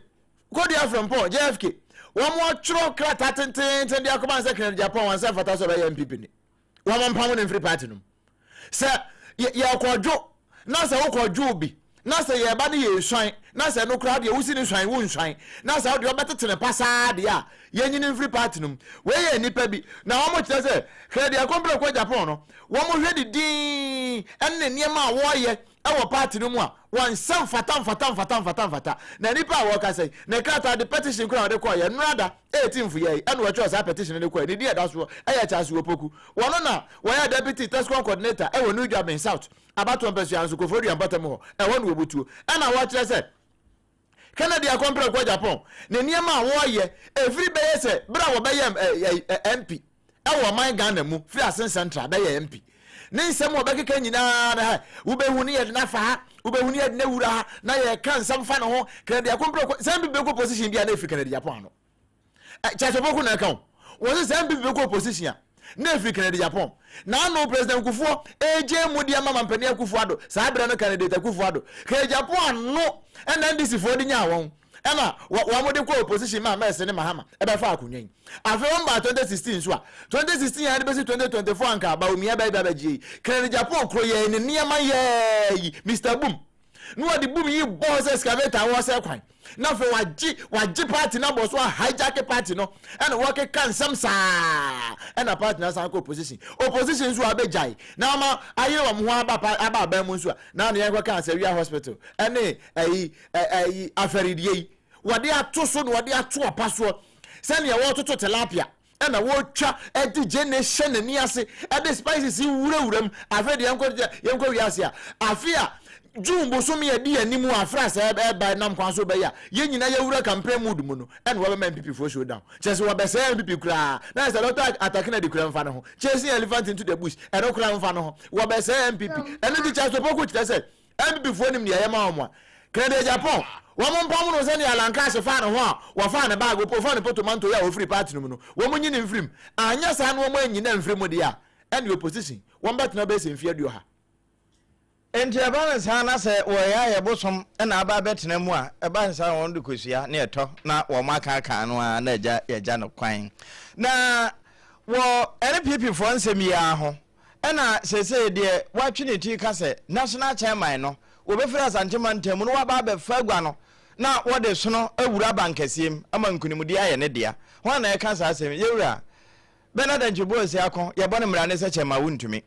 Kodua Frimpong JFK wɔn atwerɛ krataa tententen de akɔma sɛ Kennedy Agyapong wɔn nsa mfata sɛ ɔbɛyɛ NPP ni wɔn mpam no mfiri party no mu. Sɛ yɛkɔdwo na sɛ wokɔdwo bi na sɛ yɛba ne yɛsuan na sɛ no koraa deɛ wosi ne suan wonsuan na sɛ wodeɛ wɔbɛtete ne pasaa deɛ a yɛnyini mfiri party no mu. Wei yɛ nnipa bi na wɔn kyerɛ sɛ hwɛ deɛ kɔmpere kɔ Japan no wɔn hwɛ ne din ɛne ne nneɛma a wɔyɛ. wɔ party no mu a wɔn nsa mfata mfata mfata mfata mfata. Na nipa a wɔkasa yi, ne krataa de petition koraa a ɔde kɔɔ yɛ nnora da 18 yɛ yi ɛna wɔtwerɛ saa petition no de kɔɛ. Ne din a ɛda soɔ ɛyɛ Charles Opoku. Wɔno na wɔyɛ deputy TESCON coordinator ɛwɔ New Juaben South abatoɔ mpasua nso Koforidua mpɔtam hɔ, ɛhɔ na wɔbutuo. Ɛna wɔkyerɛ sɛ Kennedy akɔmprɛ kɔ Japan ne nneɛma a wɔreyɛ ɛfiri bɛyɛ sɛ berɛ a wɔbɛyɛ MP ɛwɔ ɔman Ghana mu firi Asin Central bɛyɛ MP ne nsɛm a wɔbɛkeka nyinaa no ha wobɛhu ne yɛde no afa ha, wobɛhu ne yɛde no awura ha na yɛka nsɛm fa ne ho. Kennedy akɔmprɛ kɔ sɛ MP bɛkɔ position bi a na ɛfiri Kennedy Japan ano. Charles Opoku na ɛka o. Wɔn sɛ sɛ NPP bɛkɔ opposition a, na ɛfiri Kennedy Agyapong. Na ano President Kufuor ɛregye mu de ama Mampanin Akufo Addo, saa berɛ no candidate Akufo Addo. Kennedy Agyapong ano ɛna NDC foɔ de nyaa wɔn, ɛna wɔn de kɔ opposition maa Mɛɛse ne Mahama ɛbɛfa akonnwa yi. Afei wɔn baa 2016 nso a, 2016 a ɛde bɛsi 2024 anka Bawumia bɛba abɛgye yi, Kennedy Agyapong kuro yɛɛ ne nneɛma yɛɛ yi, Mister Boom. Na wɔde boom yi bɔ hɔ sɛ excavator a wɔresɛe kwan, na afei wagye wagye party no abɔ so a hijack party no, ɛna wɔkeka nsɛm saa, ɛna party no asan kɔ opposition. Opposition nso abɛgyae na ama ayere wɔn ho aba aba aban mu nso a, na ano yɛnkɔka Asawia hospital ɛne ɛyi ɛyi afɛridie yi wɔde ato so na wɔde ato apa soɔ sɛnea wɔretoto tilapia Ɛna wɔtwa de gyeene hyɛ n'ani ase de spices wurawura mu. Afei deɛ yɛnkɔ yɛnkɔ wiase a, afe a June bosome a ɛdi anim a afrasa ɛba nam kwan so bɛyɛ a yɛn nyinaa yɛwura campaign mood mu no, ɛna wɔbɛma NPP foɔ showdown. Kyerɛ sɛ wɔbɛsɛe NPP koraa. Na sɛ Dr. Arthur Kennedy koraa mfa ne ho. Chasing elephant into the bush, ɛno koraa mfa ne ho. Wɔbɛsɛe NPP. Ɛno nti Charles Opoku kyerɛ sɛ NPP foɔ nim deɛ ɛyɛ ma wɔn a, Kennedy Agyapong, wɔn mpam no sɛdeɛ Alan Cash faa ne ho a wɔfaa ne bag, wɔfaa ne potomanto yi a ɔfiri party no mu no, wɔn nyi no mfiri mu. Anyɛ saa na wɔn anyi no amfiri mu deɛ a, ɛnneɛ opposition, wɔn bɛtena bɛyɛ sɛ mfeɛ aduɔha. Enti ɛba no saa na sɛ wɔyɛ ayɛ bosom na aba abɛtena mu a, ɛba no saa wɔn de kosua ne ɛtɔ na wɔn akaaka ano ara na agya yɛagya no kwan. Na wɔ NPP foɔ nsɛm yi ara ho, Ɛna seesei deɛ watwe ne ti ka sɛ National Chairman no wɔbɛfiri Asante mantam mu na waba abɛfa agua no na wɔde sono awura abankɛseɛ mu ama nkunimdie ayɛ ne dea. Hwan na ɛka saa asɛm yi? Yɛwura Bernard Antwi Boasiako, yɛbɔ no mmara ne sɛ kyɛmma wontumi.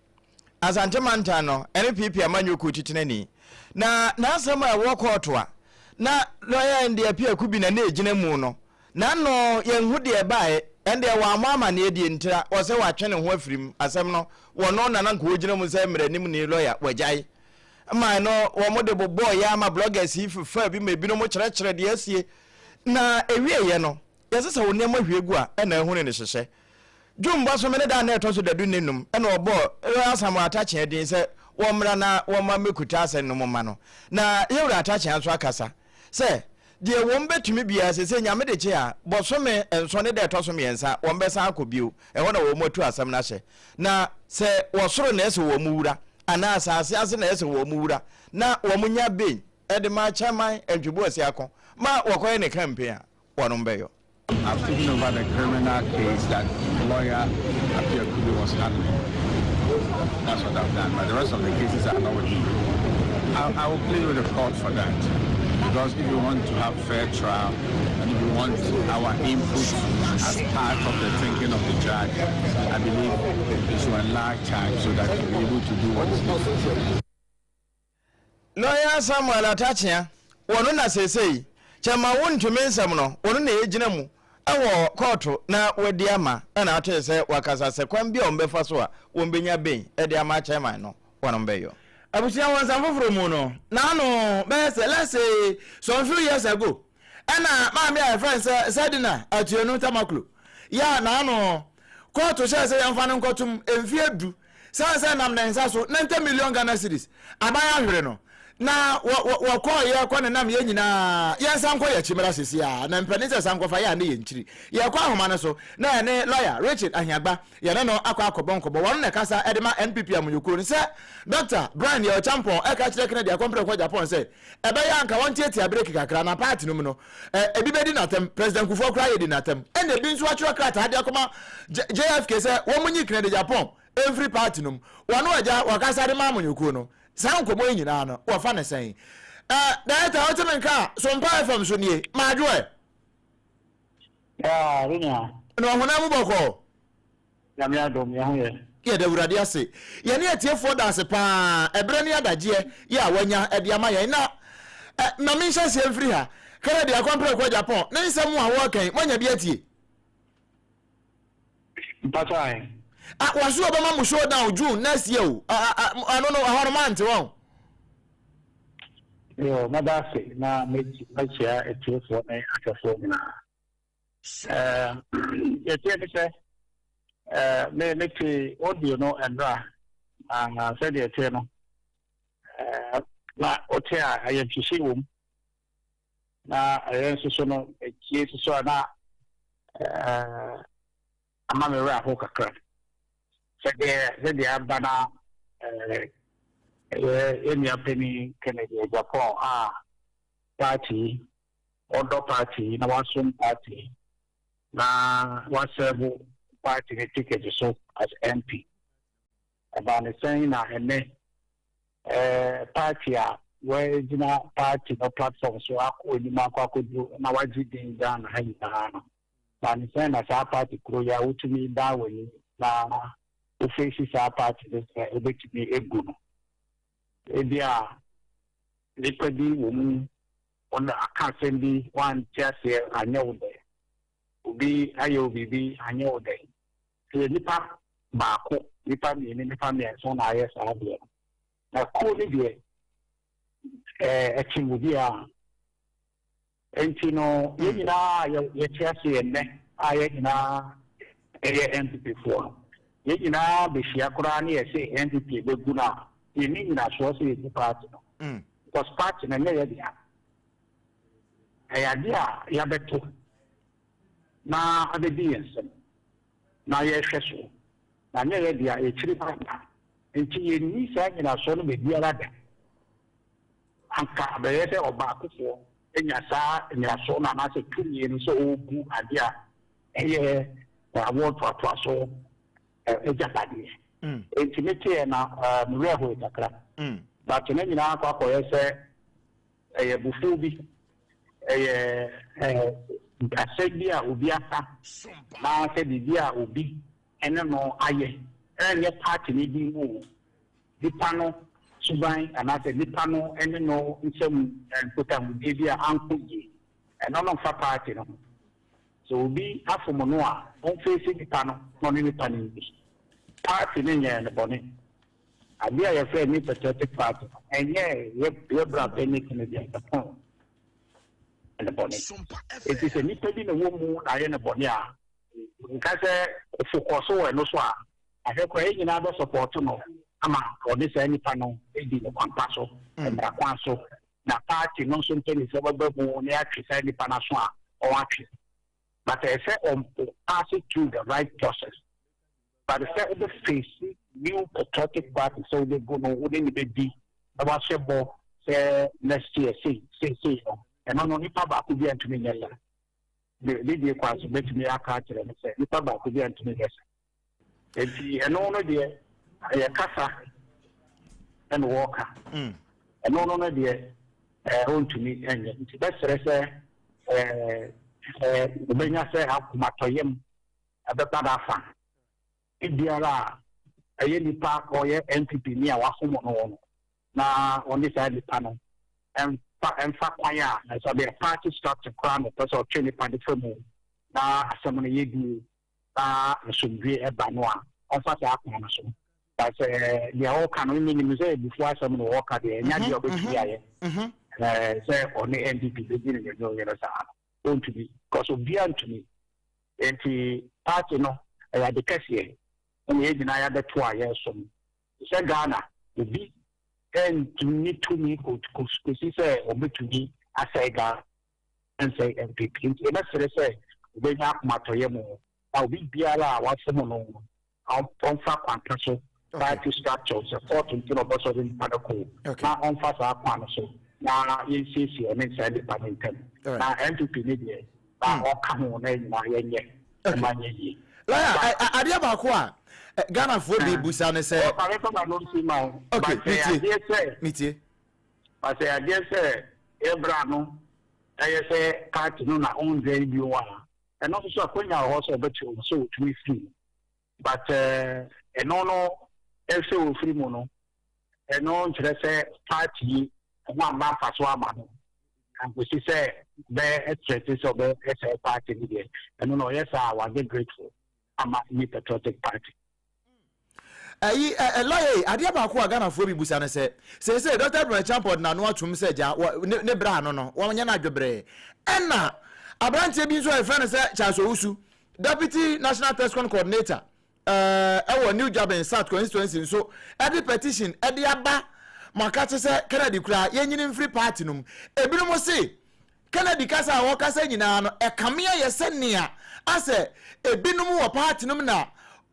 Asante mantam no NPP amanyɔkuo titenani. Na n'asɛm a ɛwɔ kɔɔto a na lɔya Andy Appiah Kubi na na ɛgyina mu no N'ano, yɛnhu deɛ ɛbaeɛ. Ɛndeɛ wammɔ amaneɛ deɛ ntira ɔsɛ watwe ne ho afiri mu. Asɛm no, wɔno na na nka ɔgyina mu sɛ mmaranimni lɔya, wagyae. Ma ɛno, wɔn de bobɔeɛ ara ma bloggers yi fefaa bi ma ebinom kyerɛkyerɛ deɛ asie. Na ɛwieeɛ no, yɛse sɛ wo nneɛma hwie gu a, ɛna ahunu ne hyehyɛ. June bosome ne da a na ɛtɔ so dadu ne num na ɔbɔɔ Lɔya Samuel Atakyea din sɛ wɔmmra na wɔmma mmɛkuta asɛm no mu mma no. Na Yɛwura Atakyea nso akasa sɛ deɛ wɔn bɛtumi biara seesei Nyame de kye a, bɔsome nson ne da ɛtɔ so mmiɛnsa wɔn bɛsan akɔ bio, ɛhɔ na wɔn atu asɛm no ahyɛ. Na sɛ wɔ soro na ɛsɛ wɔn wura anaa asaase ase na ɛsɛ wɔn wura na wɔn nya bail de ma Chairman Antwi Boasiako ma wɔkɔyɛ ne campaign a, wɔnom bɛyɔ. I've taken over the criminal case that lawyer Appiah Kubi was handling. That's what I've done. But the rest of the cases are not with me. I, I will plead with the court for that. Because if you want to have fair trial and if you want our input as part of the thinking of the judge, I believe you should enlarge time so that you'll be able to do what is needed. Lɔya Samuel Atakyea, wɔno na seesei kyɛma wontumi nsɛm no wɔno na ɛgyina mu wɔ kɔɔto na wadi ama na atee sɛ wakasa sɛ kwan bi a wɔbɛfa so a wɔbɛnya bail de ama chairman no wɔnom bɛyɔ. Abusua wɔ nsɛm foforɔ mu no, n'ano bɛyɛ sɛ let's say some few years ago ɛna maame a yɛfrɛ no sɛ Sedina Atuenu Tamaklo yɛ a n'ano kɔɔto hyɛɛ sɛ yɛmfa no nkɔtom mfeɛ du sane sɛ nam ne nsa so 90 million Ghana cedis aban ahwere no na wɔkɔɔ yɛ kɔ nenam yɛ nyinaa yɛnsan nkɔ yɛkyi mmra sisi a na mpanin sɛ san kɔfa yɛ a ne yɛ nkyiri yɛkɔ ahoma no so na yɛne lawyer Richard Ahiagba yɛne no akɔ akɔbɔ nkɔbɔ wɔn na ɛkasa ɛde ma NPP amanyɔkuo no sɛ Dr. Brian Yaw Acheampong ɛka kyerɛ Kennedy Akɔmprɛ kɔ Japan sɛ ɛbɛyɛ anka wɔntiatia breki kakra na party no mu no ebi bɛdi n'atɛm President Kufuor koraa yɛ di n'atɛm ɛna ebi nso atwerɛ krataa de akɔma JFK sɛ wɔn nyi Kennedy Agyapong mfiri party no mu. Wɔn agya wɔkasa de ma amanyɔkuo no. Saa nkɔmmɔ yi nyinaa no wɔfa no sɛn? Eh, director wote me nka a, Sompa FM so nie, Madwo ɛ. Yeah, me nua. Na ɔhonam mu bɔkɔɔ. Nyame adom, yɛn ho yɛ. Yɛda Awurade ase. Yɛne atiefoɔ da ase paa ɛberɛ ne adagyeɛ yɛ a wanya de ama yɛn. Na eh, ma menhyɛ aseɛ mfiri ha. Kennedy Akwampere kɔ Japan ne nsɛm a wɔreka yi, moanya bi atie? Mpakyɛ ahe? Ah, wɔse wɔbɛma mo showdown June next year o. Ah, ah, ah, ɛno no, ɛhɔ no moante wɔn? Yo, mɛda ase na mɛkyia atiefoɔ ne ahwɛfoɔ nyinaa. Yɛteɛ ne sɛ me mete audio no ɛnora na sɛdeɛ ɛteɛ no na wote a ayamhyehye wɔ mu na ɛyɛ nso so no ɛtie nso so a na ama me werɛ aho kakra sɛdeɛ sɛdeɛ aba na ɛyɛ yɛn nua panin Kennedy Agyapong a party ɔdɔ party na wasom party na wasɛɛvo party ne ticket so as MP. Ɛbaa ne sɛn na ɛnnɛ party a wagyina party no platform so akɔ anim akɔ akɔduru na wagye din Ghana ha nyinaa no, ɛbaa ne sɛn na saa party koro yi a wotumi dan w'ani na wofeesi saa party no sɛ wobɛtumi agu no? Ebia nnipa bi wɔ mu Wɔn aka asɛm bi woante aseɛ anyɛ wo dɛ. Obi ayɛ wo biribi anyɛ wo dɛ. Ɛyɛ nipa baako, nipa mmienu, nipa mmiɛnsa na ayɛ saa adeɛ no. Na kuo no deɛ ɛkyɛn obiara. Enti no yɛn nyinaa a yɛte ase ɛnnɛ a yɛn nyinaa yɛ NPP foɔ no, yɛn nyinaa bɛhyia koraa ne yɛse NPP bɛgu no a, yɛnni nyinasoɔ sɛ yɛgu party no. Because party no ɛnyɛ yɛ dea. Ɛyɛ adeɛ a yɛabɛto na abɛdi yɛn nsam na yɛrehwɛ so. Na ɛnyɛ yɛ dea, yɛkyiri ba da. Nti yɛnni saa nyinasoɔ no baabiara da. Anka abɛyɛ sɛ ɔbaakofoɔ anya saa nyinasoɔ no anaasɛ tumi no sɛ ɔregu adeɛ a ɛyɛ awoɔ ntoatoasoɔ agyapadeɛ. Enti me teɛ na me werɛ hoe kakra. But ne nyinaa akɔ akɔyɛ sɛ ɛyɛ abufuo bi, ɛyɛ asɛm bi a obi aka anaasɛ biribi a obi ne no ayɛ. Ɛnyɛ party no din mu o, nipa no suban anaasɛ nipa no ne no ntam nkutahodie bi a ankɔ yie, ɛno no mfa party no ho. Sɛ obi afom no a, ɔmfeesi nipa no na ɔne nipa no nni. Party no nyɛɛ no bɔne. Adeɛ a yɛfrɛ New Patriotic Party no, ɛnyɛɛ yɛ bra panyin Kennedy Agyapong no bɔne. Enti sɛ nipa bi na ɛwɔ mu na ayɛ no bɔne a, nka sɛ fokɔso wɔ ɛno so a, ahwɛ koraa yɛn nyinaa bɛ sɔpɔɔto no ama ɔne saa nipa no adi no kwan pa so, mmara kwan so. Na party no nso mpaninfoɔ bɛba mu na yɛatwe saa nipa no aso a ɔatwe. But ɛyɛ sɛ ɔ pass through the right process. But sɛ wobɛ face New Patriotic Party sɛ wobɛgu no, wode no bɛdi na wahyɛ bɔ sɛ next year sei sei sei no, ɛno no nipa baako biara ntumi nyɛ saa. Me me deɛ kwan so mɛtumi aka akyerɛ no sɛ nipa baako biara ntumi nyɛ saa. Enti ɛno no deɛ ɛyɛ kasa ɛna wɔka. Mm. Ɛno no no deɛ ɛɛ ɔntumi nyɛ. Nti bɛsrɛ sɛ ɛɛ ɛɛ ɔbɛnya sɛ akomatɔyam ɛbɛba n'afa. Biara a ɛyɛ nipa ɔyɛ NPP ni a wafom no no na ɔne saa nipa no ɛmfa ɛmfa kwan a ɛsɛ ɔde party structure koraa na ɔpɛ sɛ ɔtwe nipa no fa mu na asɛm no yɛ die na asomdwoe ba no a, ɔmfa saa kwan no so. But sɛ deɛ ɔreka no, menim sɛ abufuo asɛm na ɔreka deɛ, ɛnyɛ adeɛ a ɔbɛtumi ayɛ sɛ ɔne NPP bɛdi no nwonwonwono saa no, ɔntumi, because obiara ntumi. Nti party no, ɛyɛ ade kɛseɛ ɛna yɛn nyinaa yɛabɛto a yɛresom. Te sɛ Ghana, obi ntumi tumi kɔsi sɛ ɔbɛtumi asɛe Ghana. ɛnsɛe NPP. Nti yɛbɛsrɛ sɛ wɔbɛnya akomatɔyam na obi biara a wafom no no ɔmfa kwan pa so, party structure, sɛ court nti na ɔpɛ sɛ ɔde nipa no kɔ o, na ɔmfa saa kwan no so na yɛnsiesie ɔne saa nipa no ntam. Na NPP no deɛ na ɔka ho na yɛn nyinaa yɛnyɛ ɛma nyɛ yie. Lawyer, adeɛ baako a Ghanafoɔ bi busa ne sɛ. Ɔ, ma mefa m'ano nsi ma wo. Okay, But ɛyɛ metie, adeɛ sɛ. metie. Na sɛ adeɛ sɛ yɛ bra no yɛ sɛ party no na ɔndwɛn bio a, ɛno nso so akwanya wɔ hɔ sɛ ɔbɛte wɔn sɛ wɔtumi firi mu. But Ɛno no sɛ ɔfiri mu no, ɛno nkyerɛ sɛ party yi ho amma mfasoɔ ama no ankosi sɛ bɛ threaten sɛ ɔbɛ sɛe party no deɛ, ɛno no ɔyɛ saa a wanyɛ grateful ama New Patriotic Party. Ɛyi ɛ ɛ lɔya yi, adeɛ baako a Ghanafoɔ bi busa ne sɛ, seesei Dɔkta Abraham Acheampong de n'ano atom sɛ gya wɔ ne ne berɛ ano no, wɔnyɛ no adwebrɛɛ. Ɛna aberanteɛ bi nso a yɛfrɛ no sɛ Charles Owusu, Deputy National Tescon Coordinator ɛɛ ɛwɔ New Juaben South Constituency nso de petition de aba ma ka kye sɛ Kennedy koraa yɛnyini mfiri party no mu. Ebinom se Kennedy kasa a ɔkasa nyinaa no, ɛkame ayɛ sɛ nea asɛ ebinom wɔ party no mu na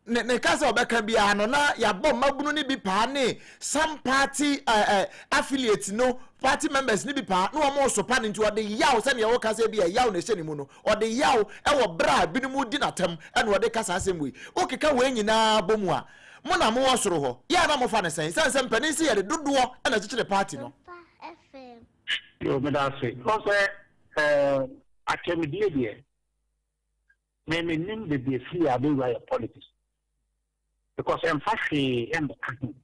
ne ne kasa a ɔbɛka biara no na yɛabɔ mmabunu no bi paa ne some party eh, eh, affiliates no, party members no bi paa na wɔn resopa no, nti ɔde yaw sɛnea ɔka sɛ bi a yaw na ɛhyɛ ne mu no, ɔde yaw wɔ berɛ a binom di n'atam ɛna ɔde ka saa asɛm wei. Wokeka wei nyinaa bɔ mu a, mo na mowɔ soro hɔ, yɛ a na mofa no sɛn? Sɛne sɛ mpanin se yɛde dodoɔ na ɛkyekyere party no. Yo, meda ase. Wohu sɛ eh, atɛmdie deɛ, me mennim baabi ɛfiri a bɛwura yɛ politics because ɛmfa hwee ɛmmɛka ho.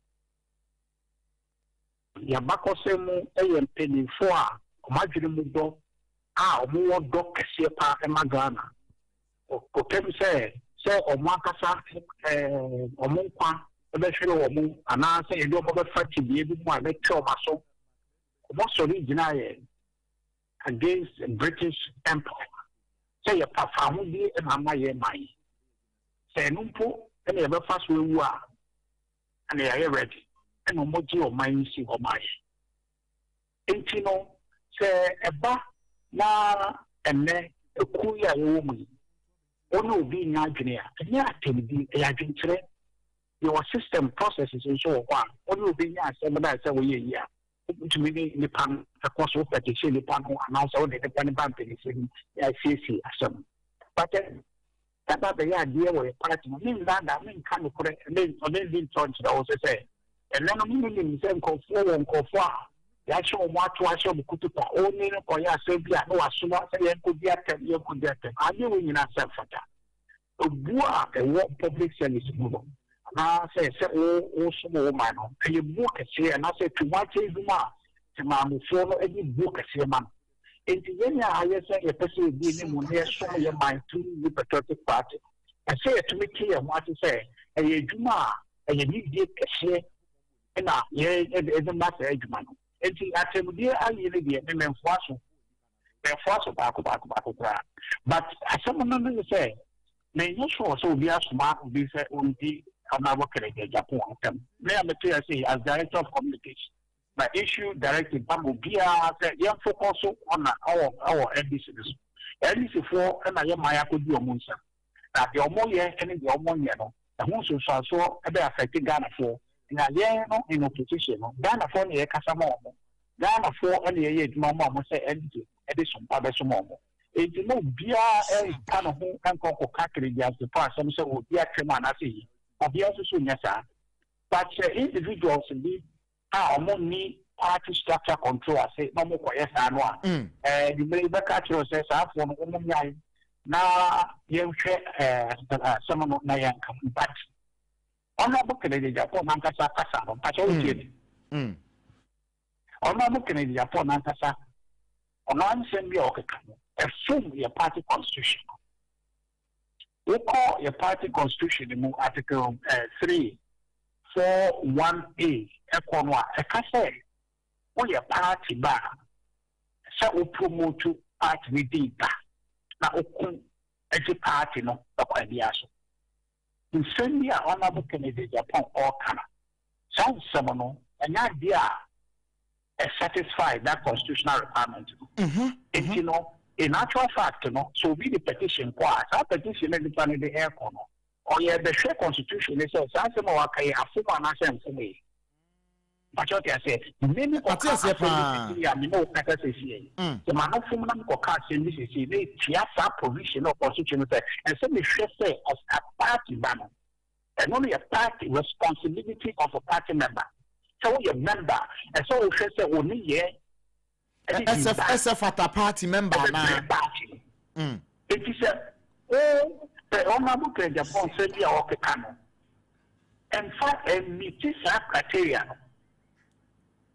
Yɛabakɔsɛm mu yɛ mpanimfoɔ a wɔn adwene mu dɔ a wɔwɔ dɔ kɛseɛ paa ɛma Ghana. Kɔpem sɛ sɛ wɔn ankasa eh, wɔn nkwa bɛhwere wɔn anaasɛ yɛde wɔn bɛfa tebea bi mu a ɛbɛtwe wɔn aso. Wɔsɔre gyinaeɛ against British Empire sɛ yɛpa fahodie na ama yɛn man yi. Sɛ ɛno mpo na yɛbɛfa so awu a, ɛna yɛayɛ ready. Ɛna wɔgye ɔman yi si hɔ maa yɛn. Enti no, sɛ ɛba na ɛnnɛ ekuo yi a yɛwɔ mu yi, wo ne obi nnya adwene a, ɛnyɛ atɛmdie, ɛyɛ adwenkyerɛ. Yɛwɔ system processes nso wɔ hɔ a, wo ne obi nya asɛm na ɛsɛ woyɛ yi a, wotumi ne nipa no kɔ so, wopɛtihyɛ nipa no anaasɛ wode nipa no ba mpanyinfoɔ anim na asiesie asɛm no. But ɛba bɛyɛ adeɛ wɔ yɛ party mu, mennaadaa, menka nokorɛ, menni ntorɔ nkyerɛ wo sɛ sɛ ɛnɛ no me menim sɛ nkurɔfoɔ wɔ nkurɔfoɔ a yɛahyɛ wɔn ato ahyɛ wɔn kutupa, oni no kɔyɛ asɛm bi a na wasoma sɛ yɛnkɔdi atɛm, yɛnkɔdi atɛm. Adeɛ wei nyinaa sɛ mfata. Obu a ɛwɔ public service mu no, anaasɛ sɛ wosom wo man no, ɛyɛ buo kɛseɛ, anaasɛ twemu-akyɛ adwuma a temaamufoɔ no de buo kɛseɛ ma no. Enti yɛn a ayɛ sɛ yɛpɛ sɛ yɛdi anim na yɛsom yɛn man through New Patriotic Party no, ɛsɛ yɛtumi te yɛn ho ase sɛ ɛyɛ adwuma a ɛyɛ nidie kɛseɛ na yɛde ma saa adwuma no. Enti atɛmudie ayi no deɛ, me memfoa so. Ɛfoa so baako baako baako koraa. But asɛm no ne sɛ, menyɛ sure sɛ obi asoma obi sɛ ɔndi Honourable Kennedy Agyapong atɛm. Me a mete ha sei as Director of Communication, ma issue directive ama obiara sɛ yɛn focus on ɛwɔ ɛwɔ NDC no so. NDC foɔ na yɛ man akɔdi wɔn nsam. Na deɛ wɔyɛ ne deɛ wɔnyɛ no, ɛho nsunsuansoɔ bɛ affect Ghanafoɔ. Na yɛn no in opposition no, Ghanafoɔ na yɛkasa ma wɔn. Ghanafoɔ na yɛyɛ adwuma ma wɔn sɛ NDC de som pa bɛsom wɔn. Enti ma obiara nka ne ho nkɔ nkɔka Kerebiasefo asɛm sɛ obi atwam anaasɛ yi. Obiara nso so nyɛ saa. But sɛ individuals bi a wɔn nni party structure control ase na wɔn kɔyɛ saa no a, ɛɛ anwummerɛ yi bɛka akyerɛ wo sɛ saa afoɔ no wɔn nyae na yɛnhwɛ ɛɛ asɛm no na yɛnka. But Honourable Kennedy Agyapong ankasa kasa no, mpakyɛ wotie me? Honourable Kennedy Agyapong ankasa ɔno ansɛm bi a ɔkeka no, ɛfom yɛ party constitution no. Wokɔ yɛ party constitution no mu article 3 4 1 A ɛkɔ no a, ɛka sɛ woyɛ party ba a, sɛ wo promote party no din pa na woko gye party no kwan biara so. Nsɛm bi a Honourable Kennedy Agyapong ɔreka no, saa nsɛm no, ɛnyɛ adeɛ a ɛ satisfy that constitutional requirement no. Nti no, in actual fact no, sɛ obi de petition kɔ a, saa petition no a nipa no de ɛrekɔ no, ɔyɛ bɛhwɛ constitution no sɛ saa asɛm a waka yi afom anaasɛ mfom yi. Mpakyɛ wote aseɛ? Me me Mate kɔka aseɛ asɛm bi paa. sesei a me ne wo kasa sesei yi, sɛ m'ano fom na me kɔka asɛm bi sesei na etia saa provision no wɔ constitution no sɛ ɛsɛ me hwɛ sɛ as a party ba no, ɛno no yɛ party responsibility of a party member. Sɛ woyɛ member a, ɛsɛ wohwɛ sɛ wo nneyɛɛ ɛde Ɛsɛ din ba ɛsɛ fata party member anaa? ɛbɛbrɛ party no. Enti sɛ wo pɛ Honourable Ken Agyapong nsɛm bi a ɔkeka no, Ɛmfa ɛmmiti saa criteria no.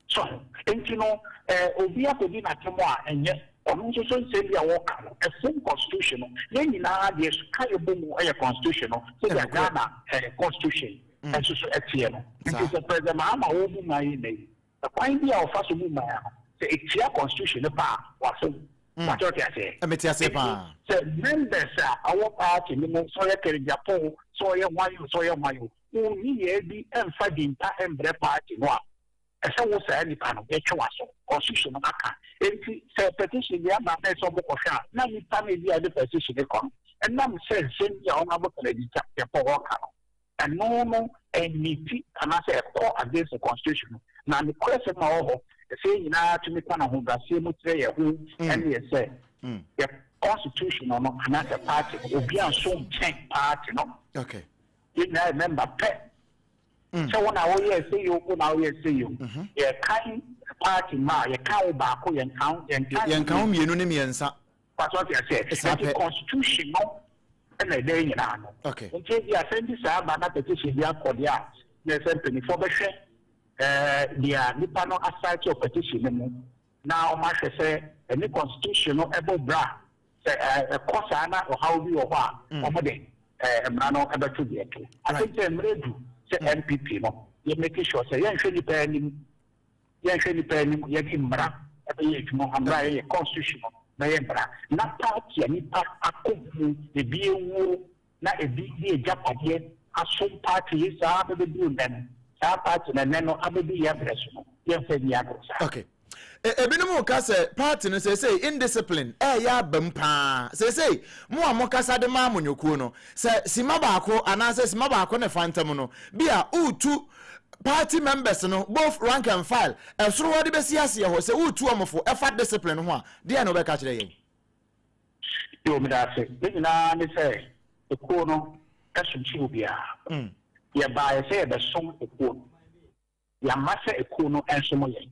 So ho? Enti no, eh, obi akɔdi n'atem a, ɛnyɛ. Ɔno nso so nsɛm bi a wɔka no, ɛfom constitution no. Yɛn nyinaa deɛ ka yɛbɔ mu yɛ constitution no, sɛdeɛ Ghana eh, constitution nso so ɛteɛ no. Nti sɛ President Mahama ɔrebu man yi nnɛ yi, ɛkwan bi a ɔfa so bu man no, sɛ ɛtia constitution no paa a, wafom. Wate ɔte aseɛ? Mete aseɛ paa. Sɛ members a ɛwɔ party no mu, sɛ ɔyɛ Kennedy Aponn, sɛ ɔyɛ hwan o, sɛ ɔyɛ hwan o, wo nneyɛɛ bi mfa din pa mbrɛ party no a, ɛsɛ wo saa nipa no yɛtwe w'aso. Constitution no aka. Enti sɛ petition bi aba na ɛsɛ ɔmo kɔhwɛ a, na nipa no ebi a ɛde petition no kɔ no, ɛnam sɛ nsɛm bi a Honourable Kennedy Agyapong ɔka no, ɛno no ɛmmiti anaasɛ ɛkɔ against the constitution no. Na nokorɛsɛm a ɛwɔ hɔ, ɛsɛ yɛn nyinaa tumi ka no ahobrɛaseɛ mu kyerɛ yɛn ho ɛne yɛ sɛ, yɛ constitution no anaasɛ party no, obiara nso nkyɛn party no. Okay. Yɛn nyinaa yɛ member pɛ. Sɛ wo na woyɛɛ sei o, wo na woyɛɛ sei o. Yɛkan party ma a, yɛka wo baako, yɛnka wo, yɛnka Yɛnka wo mmienu ne mmiɛnsa. Pastor ɔte aseɛ. Saa Nti pɛ. constitution no ɛna ɛda yɛn nyinaa ano. Okay. Nti ebi asɛm bi saa ba na petition bi akɔ deɛ a, na ɛsɛ mpanimfoɔ bɛhwɛ ɛɛ deɛ nipa no asite wɔ petition no mu na wɔn ahwɛ sɛ ɛne constitution no ɛbɔ bra. Sɛ ɛkɔ saa na ɔhaw bi wɔ hɔ a, wɔn de mmara no bɛto deɛ ɛto. I think sɛ mmerɛ adu sɛ NPP no yɛ make sure sɛ yɛnhwɛ nipa anim, yɛnhwɛ nipa anim, yɛde mmara bɛyɛ adwuma, mmara a yɛyɛ constitution no bɛyɛ mmara, na party a nipa akɔ mu, ebi awuo na ebi de agyapadeɛ asom party yi saa bɛbɛduru nnɛ no, saa party no ɛnnɛ no abɛdu yɛn berɛ so no, yɛmfa nni agorɔ saa. Okay. E, ebinom reka sɛ party no seesei indiscipline ɛreyɛ aba mu paa. Seesei mo a mokasa de ma amanyɔkuo no, sɛ sima baako anaasɛ sima baako ne fa ntam no, bi a woretu party members no both rank and file ɛsoro hɔ de bɛsi aseɛ hɔ, sɛ woretu wɔn fo ɛfa discipline ho a, deɛn na wobɛka akyerɛ yɛn? Yo, meda ase. Ne nyinaa ne sɛ ekuo no som kyɛn obiara. Yɛbaeɛ sɛ yɛbɛsom ekuo no. Yɛamma sɛ ekuo no nsom yɛn.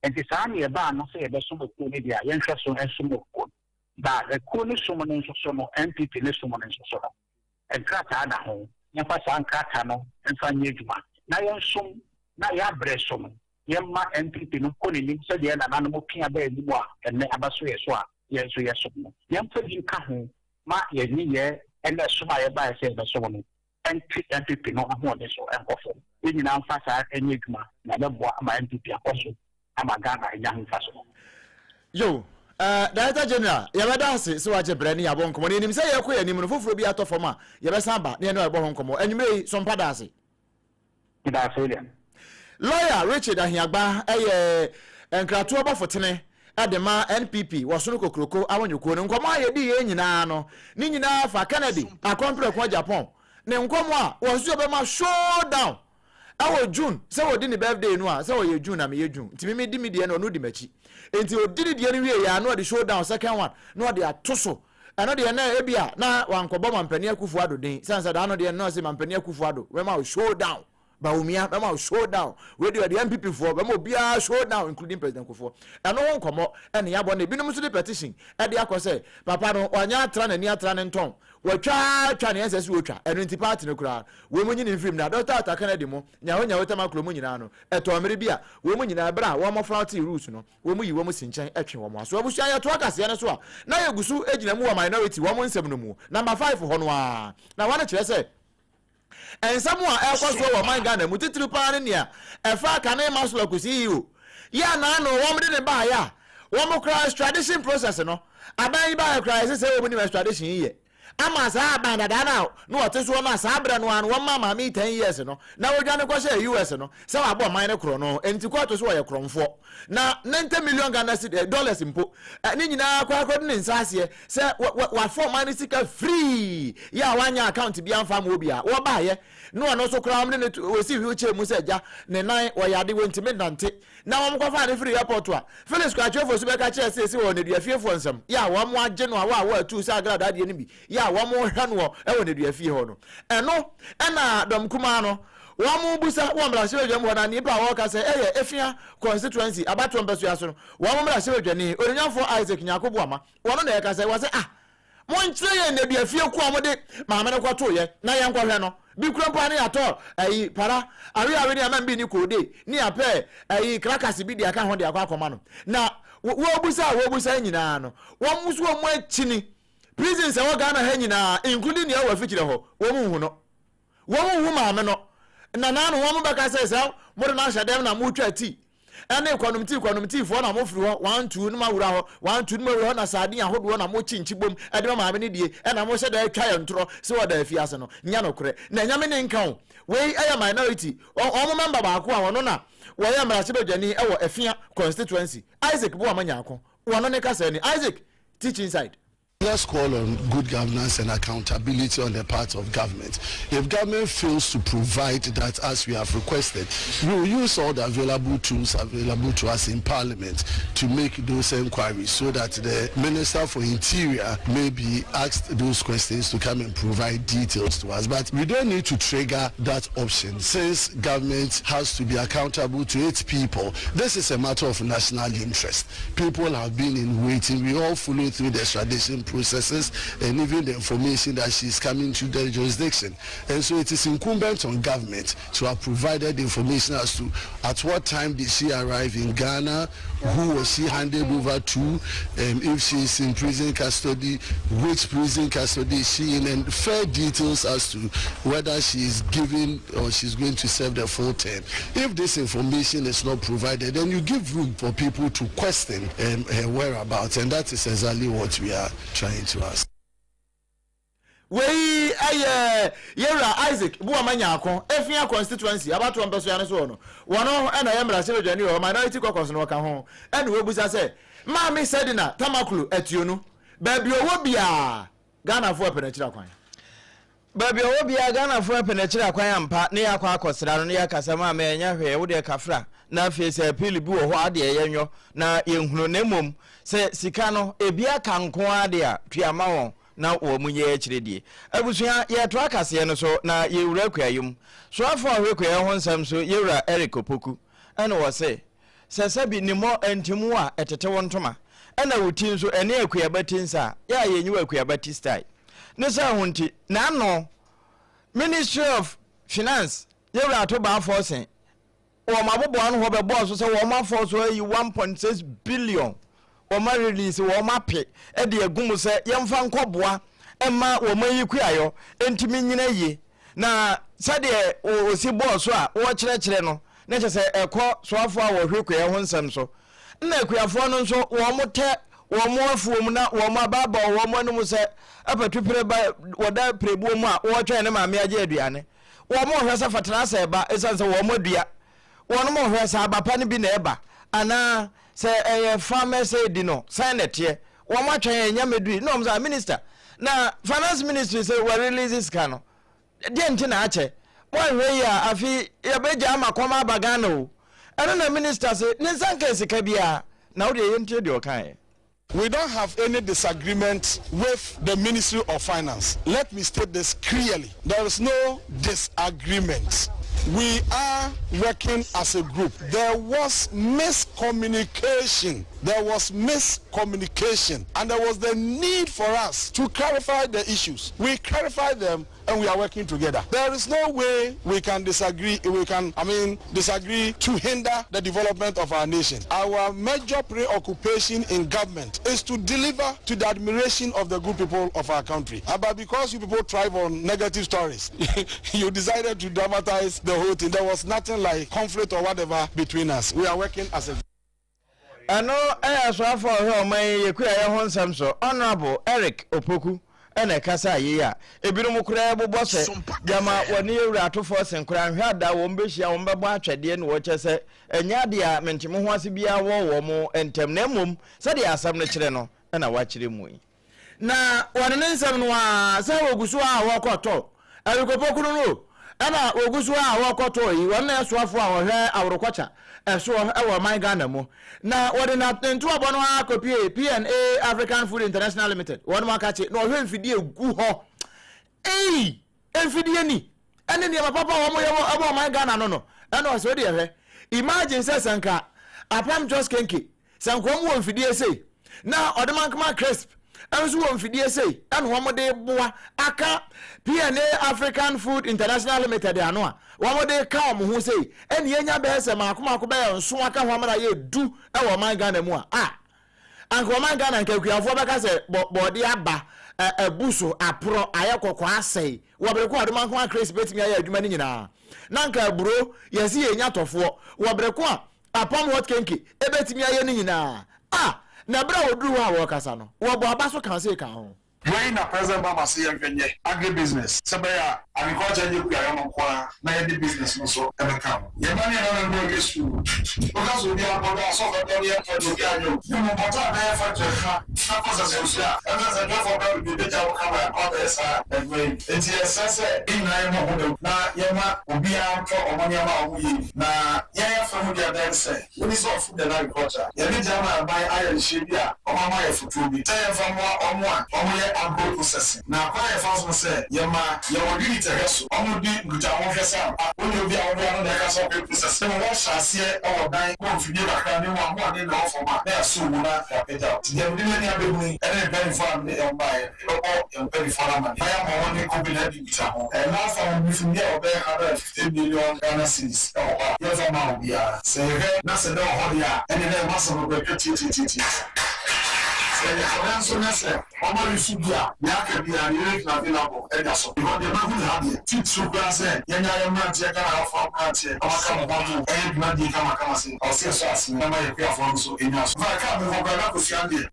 Enti saa na yɛbaa no sɛ yɛbɛsom ekuo no deɛ a, yɛnhwɛ so nsom ekuo no. Ba ekuo no som no nso so no, NPP ne som no nso so no, nkrataa da ho. Yɛmfa saa nkrataa no mfa nyɛ adwuma na yɛnsom na yɛabrɛ so no, yɛmma NPP no nkɔ n'anim sɛdeɛ yɛn nananom pia baa anim a ɛnnɛ abɛso yɛn so a yɛn nso yɛsom no. Yɛmfa bi nka ho ma yɛn nneyɛɛ ne ɛsom a yɛbaeɛ sɛ yɛbɛsom no nte NPP no ahoɔden so nkɔ fam. Yɛn nyinaa mfa saa nyɛ adwuma na ɛbɛboa ama NPP akɔ so ama Ghana anya ho mfaso. Yo, eh, Director General, yɛbɛda ase sɛ wagye berɛ ne yɛabɔ nkɔmmɔ. Na yɛnim sɛ yɛrekɔ yɛn anim no, foforɔ bi atɔ fam a, yɛbɛsan aba na yɛne wo abɛbɔ ho nkɔmmɔ. Anwummerɛ yi, Sompa da ase. Meda ase, William. Lawyer Richard Ahiagbah yɛ nkratoɔ bɔfotene de ma NPP wɔ Sono Kokroko amanyɔkuo no. Nkɔmmɔ a yɛdii yɛn nyinaa no, ne nyinaa fa Kennedy Akɔmpreko Agyapong ne nkɔmmɔ a wɔse ɔbɛma showdown wɔ June sɛ wɔdi ne birthday no a, sɛ ɔyɛ June na meyɛ June nti me medi me deɛ no ɔno di m'akyi. Nti ɔdi ne deɛ no wieɛ a na ɔde showdown second one na ɔde ato so. Ɛno deɛ na ebia na wankɔbɔ Mampanin Akufo Addo din, sane sɛ daa no deɛ na ɔse Mampanin Akufo Addo bɛma wo showdown, Bawumia bɛma wo showdown, wei deɛ ɔde NPP foɔ bɛma obiara showdown including President Kufuor. Ɛno ho nkɔmmɔ ɛna yɛabɔ na ebinom nso de petition ɛde akɔ sɛ papa no wanyɛ atra n'ani atra ne ntɔn, watwa twa nea ɛnsɛ sɛ otwa, ɛno nti party no koraa wɔn nyi no mfiri mu. Na Dɔkta Arthur Kennedy mo, Nyaho Nyaho Tamaklo mo nyinaa no, ɛtɔɔ mmere bi a wɔn nyinaa bere a wɔn flouting rules no, Wɔyi wɔn si nkyɛn twe wɔn aso. Abusua yɛtoa kaseɛ no so a, na yɛgu so gyina mu wɔ minority wɔn nsɛm no mu. Number five hɔ no ara na wɔn kyerɛ sɛ nsɛm a ɛrekɔ soɔ wɔ ɔman Ghana mu titiriw paa ne nea ɛfa kane Maxwell CEO yi a n'ano wɔn de ne baeɛ a wɔn koraa extradition process no aban yi baeɛ koraa ɛsɛ sɛ wɔn nim extradition yi yɛ. Ama saa aban dadaa no a na ɔte soɔ no a saa berɛ no ara no wɔmaa maame yi 10 years no na ɔdwane kɔhyɛɛ US no sɛ wabɔ ɔman no korɔno nti kɔɔto so ɔyɛ korɔmfoɔ na 90 million Ghana cedi eh, dollars mpo eh, ne nyinaa kɔ akɔdi ne nsa aseɛ sɛ wafa ɔman no sika free yɛ a wanyɛ account bi amfa ama obi a wɔbaayɛ na ɔno nso koraa wɔn de ne wɔsi wheelchair mu sɛ gya ne nan wɔyɛ ade wɔntumi nnante Na wɔn kɔfaa no firii airport a, Felix Kwakye Ofosu bɛka kyerɛɛ seesei wɔ nneduafiefoɔ nsam, yɛ a wɔn agye no a wɔ a wɔatuu sɛ agradaa deɛ no bi, yɛ a wɔn rehwɛ noɔ wɔ nneduafie hɔ no. Ɛno na dɔm kumaa no wɔn rebusa wɔ mmarahyɛbadwam hɔ na nnipa a wɔreka sɛ ɛyɛ Efia constituency abatoɔ mpɛsoa so no wɔn mmarahyɛbadwani, Onuonyamfoɔ Isaac Nyarko Boamah, wɔn na ɛrekasa yi, wɔse ah, Monkyerɛ yɛn nneduafie ko a wɔde maame no kɔtoeɛ na yɛnkɔhwɛ no. Bi kura mpo a ne yɛatɔ ayi para aweawe ne ama bi ne koode ne yɛapɛ ayi krakase bi de aka ho de akɔ akɔma no. Na wɔbusa a wɔbusa nyinaa no, wɔn nso wɔn akyi ni. Prisons ɛwɔ Ghana ha nyinaa, including nea ɛwɔ afikyire hɔ, wɔn nhu no. Wɔn nhu maame no. Na naano wɔn bɛka sɛ sɛ mode no ahyɛ dɛm na motwa tii ɛne kɔnom tii kɔnom tii foɔ na mofiri hɔ 1 2 no ma wura hɔ 1 2 no ma wura hɔ, na sardine ahodoɔ na mokyi nkyi bom ɛde ma maame no die, ɛna mohyɛ da atwa yɛn ntorɔ sɛ wɔda afiase no. Nyɛ nokorɛ na ɛnyame ne nka o. Wei ɛyɛ minority wɔn member baako a wɔno na wɔyɛ mmarahyɛbadwani ɛwɔ Afia Constituency, Isaac Boama Nyarko, wɔno ne kasa ni. Isaac, teach inside. Let's call on good governance and accountability on the part of government. If government fails to provide that as we have requested, we will use all the available tools available to us in Parliament to make those inquiries so that the Minister for Interior may be asked those questions to come and provide details to us. But we don't need to trigger that option since government has to be accountable to its people. This is a matter of national interest. People have been in waiting. We all follow through the extradition processes and even the information that she's coming to the jurisdiction. And so it is incumbent on government to have provided information as to at what time did she arrive in Ghana, who was she handed over to, if she is in prison custody, which prison custody is she in, and fair details as to whether she is given or she's going to serve the full term. If this information is not provided, then you give room for people to question her whereabouts, and that is exactly what we are trying to ask. Wei ɛyɛ yɛwura Isaac Boama Nyarko, Efia Constituency abatoɔ mpɛsoa no so wɔ no, wɔno ɛna ɛyɛ mmarahyɛbadwani wɔ Minority Caucus no, wɔka ho. Ɛna wɔbusa sɛ Maame Sedina Tamakloe Attionu, baabi ɔwɔ biaa, Ghanafoɔ ɛpɛ n'akyiri akwan. Baabi a ɔwɔ biara, Ghanafoɔ ɛpɛ n'akyiri akwan ampa, ne yɛakɔ akɔsra no ne yɛakasa mu ama ɛnyɛ hwee. Wodeɛ kafra na afei sɛ appeal bi wɔ hɔ a deɛ yɛnyɔ na yɛnhunu, na mmom sɛ sika no ebi aka nko ara deɛ a, tua ma wɔn na wɔn mu nyɛ akyire die. Abusua, yɛtoa kaseɛ no so na yɛwura kuayɛ mu. Soafoɔ a ɔhwɛ kuayɛ ho nsɛm so, yɛwura Eric Opoku, ɛna wɔ se sɛ sɛbi ne mmɔ ntimu a ɛtete wo ntoma ɛna wo ti nso ɛne akuaba ti nsa a yɛ a yɛnyi wɔ akuaba ti style ne sɛ ho nti n'ano. Ministry of Finance, yɛwura Ato Baah Forson, wɔn aboboa no hɔ bɛbɔɔ so sɛ wɔn afɔ so ayi 1.6 billion, wɔn arelease, wɔn ape de agu mu sɛ yɛmfa nkɔboa mma wɔn ayi kuayɔ ntumi nyina yie. Na sɛdeɛ osi bɔɔ so a wɔrekyerɛkyerɛ no na kyerɛ sɛ ɛkɔ soafoɔ a wɔhwɛ kuayɔ ho nsɛm so na akuafoɔ no nso wɔn tɛ wɔn afuo mu na wɔn abaabaa wɔn anom sɛ apatupere ba wɔda pirebuo mu a wɔretwɛn ne maame agye aduane. Wɔn hwɛ sɛ fertilizer ɛba, ɛsiane sɛ wɔn adua, wɔn hwɛ sɛ aba pa no bi na ɛba anaa sɛ ɛyɛ farmers aid no sɛn na ɛteɛ. Wɔn atwɛn ɛnya mɛdui na wɔn sɛ, "Minister, na Finance Ministry sɛ wɔ release sika no, deɛ nti na akyɛ? Wɔnhwɛ yi a, afi yɛbɛgya ama kɔm aba Ghana o." Ɛno na minister sɛ ne nsa nka sika biara na wodeɛ yɛntie deɛ ɔkaeɛ. We don't have any disagreement with the Ministry of Finance. Let me state this clearly. There is no disagreement. We are working as a group. There was miscommunication. There was miscommunication. And there was the need for us to clarify the issues. We clarified them and we are working together. There is no way we can disagree, we can, I mean, disagree to hinder the development of our nation. Our major preoccupation in government is to deliver to the admiration of the good people of our country. But because you people thrive on negative stories, you decided to dramatize the whole thing. There was nothing like conflict or whatever between us. We are working as a Ɛno ɛyɛ asoafo a ɔhwɛ ɔman yi yɛkua yɛ ho nsɛm so, Honourable Eric Opoku, ɛna ɛkasa yie a ebinom koraa bobɔ sɛ gyama wɔne yɛwura Ato Forson koraa nhwɛ ada wɔn bɛhyia, wɔn bɛbɔ atwɛdeɛ na wɔkyɛ sɛ ɛnyɛ adeɛ a mente mo ho ase biara wɔ wɔn ntam, na mmom sɛdeɛ asɛm no kyerɛ no ɛna wakyerɛ mu yi. Na wɔne ne nsɛm no a sɛ wɔgu so a wɔkɔtɔ Eric Opoku no ɛna wɔgu so a wɔkɔtɔ yi, wɔn na ɛsoafoɔ a wɔhwɛ aworokɔkya ɛsoɔ ɛwɔ ɔman Ghana mu, na wɔde na ntoabɔ no akɔpie PNA African Food International Limited. Wɔn mu akakye na ɔhwɛ mfidie gu hɔ ei, mfidie ni ɛne nneɛma papa a wɔn yɛ wɔ ɛwɔ ɔman Ghana no ɛna ɔsɛ ɔde ɛhwɛ. Imagine sɛ sɛnka Apam Jos Kenke sɛ nka wɔn wɔ mfidie sei na ɔde mankoma crisp. nso wɔ mfidie sei ɛna wɔn de boa aka PNA African Food International Limited ano a wɔn de ka wɔn ho sei ɛna yɛnya bɛyɛ sɛ maako maako bɛyɛ nson aka ho amana yɛ du ɛwɔ ɔman Ghana mu a a anka ɔman Ghana nka akuafoɔ bɛka sɛ bɔ bɔɔde aba abu so aporɔ ayɛ kɔkɔɔ asɛe wɔ bere ko a Adomankoma Chris bɛtumi ayɛ adwuma no nyinaa na anka aburo yɛsi yɛnya tɔfoɔ wɔ bere ko a Apam hot kenke ebetumi ayɛ ne nyinaa a, na bere a wɔduruu hɔ a wɔrekasa no, wɔbɔɔ aba so kaa sei kaa ho. Wei na President Mahama se yɛnhwɛ nyɛ agribusiness sɛ ɛbɛyɛ a agriculture nyɛ kuayɔ no nko ara na yɛde business no nso bɛka ho. Yɛn mma ne yɛn nananom bɛwie sukuu no, woka sɛ obiara nkɔ dɔ a, asɔfo bɛdɔ ne yɛn mfa deɛ obiara nyɛ o. Na mmom pata a bɛyɛ factory adwuma na process nso a, ɛmfa sɛ dwɛfoɔ bra bebree bɛgya wo ka ma yɛakɔ abɛyɛ saa adwuma yi. Enti yɛsrɛ sɛ yɛn nyinaa yɛmmɔ ho dawuru na yɛmma obiara ntɔ wɔn nneɛma a wɔyɛ yi. Na yɛn afa mu deɛ bɛyɛ ne sɛ, Ministry of Food and Agriculture, yɛne German aban ayɛ nhyehyɛe bi a wɔama yɛn fotoɔ bi sɛ yɛmfa mmoa wɔn a wɔyɛ agro processing. Na kwan a yɛfa so ne sɛ, yɛma yɛwɔ unit a ɛhwɛ so, wɔdi nkutaho hwɛ sɛ ampa wonyɛ obi a wode ano na ɛka sɛ ɔpɛ processing. Na mmom wɔhyɛ aseɛ wɔ dan wɔ mfidie kakra ne mu ahoɔden na ɛwɔ fam a, na yɛasɔ mu na yɛapagya wo. Nti deɛ mede m'ani abɛhunu yi ne mpanimfoɔ a mede wɔn baeɛ no, yɛbɛbɔ yɛn mpanimfoɔ no amaneɛ na yɛama wɔne company no adi nkutaho. Last time wɔde firi bi a wɔbɛyɛ 150 million Ghana cedis wɔ hɔ a yɛmfa mmaa obiara. Sɛ yɛhwɛ na sɛ na ɛwɔ hɔ deɛ a, ɛnneɛ na ɛma asɛm no koraa twa tiatiatiatia. Sɛ yɛkɔhwɛ nso na sɛ wɔma resu bi a, deɛ aka biara no yɛbɛtumi available da so. Because deɛ mahu no ha deɛ, titiriw koraa sɛ yɛnya yɛn mmeranteɛ, Ghana hafoɔ mmeranteɛ na wɔaka mo ho abom ɛyɛ dwumadie kamakama sei, ɛwɔ sɛ yɛsɔ asene na ma yɛn akuafoɔ no nso nya so. In fact, kaa mekɔ koraa na kosua deɛ.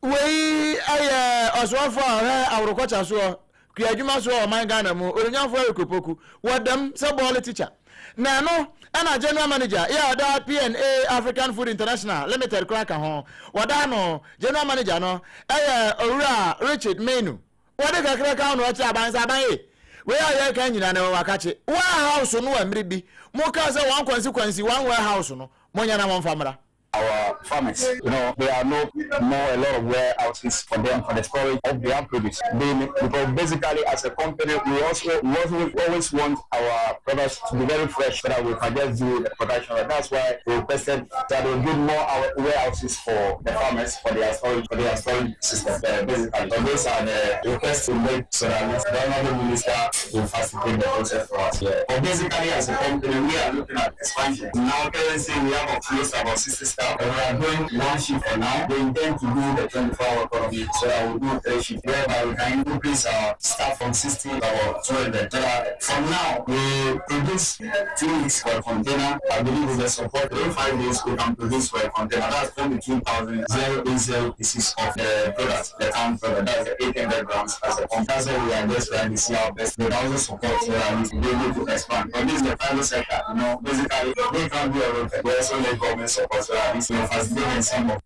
Wei yɛ ɔsoafoɔ a ɔhwɛ aworokɔkya soɔ, kuadwuma soɔ wɔ ɔman Ghana mu, Onuonyamfoɔ Eric Opoku. Wɔdam sɛ bɔɔle tikya. Na ɛno na General Manager yɛ a ɔda PNA African Food International Limited koraa ka ho. Wɔda ano. General Manager no yɛ Owura Richard Menu. Wɔde kakra ka ho na ɔkyerɛ aban sɛ aban e, wei a yɛreka nyinaa no wakakye. Warehouse no a mmere bi mokaa sɛ wɔn kwansi kwansi one warehouse no, monyɛ na momfa mmra. Our farmers, you know, there are no more a lot of warehouses for them for the storage of their produce. Being, because basically as a company, we also, we also always want our products to be very fresh so that we can just do the production. That's why we requested that we build more our warehouses for the farmers for their storage, for their storage system, basically. So those are the requests we make so that the honorable minister will facilitate the process for us. Yeah. But basically as a company, we are looking at expansion. Now currently we have a close about 60 staff, and we are doing one shift for now. We intend to do the 24-hour economy, so that we'll do three shifts, whereby we can increase our staff from 60 to about 200. So that from now, we produce 2 weeks for a container. I believe with the support, in 5 days we can produce for a container. That's 22,080 pieces of the product, the town product. That's the 800 grams as a container. That's why we are just trying to see our best. But also support so that we be able to expand. But this is the private sector, you know, basically they can't do everything. We also need government support so that we facilitate some of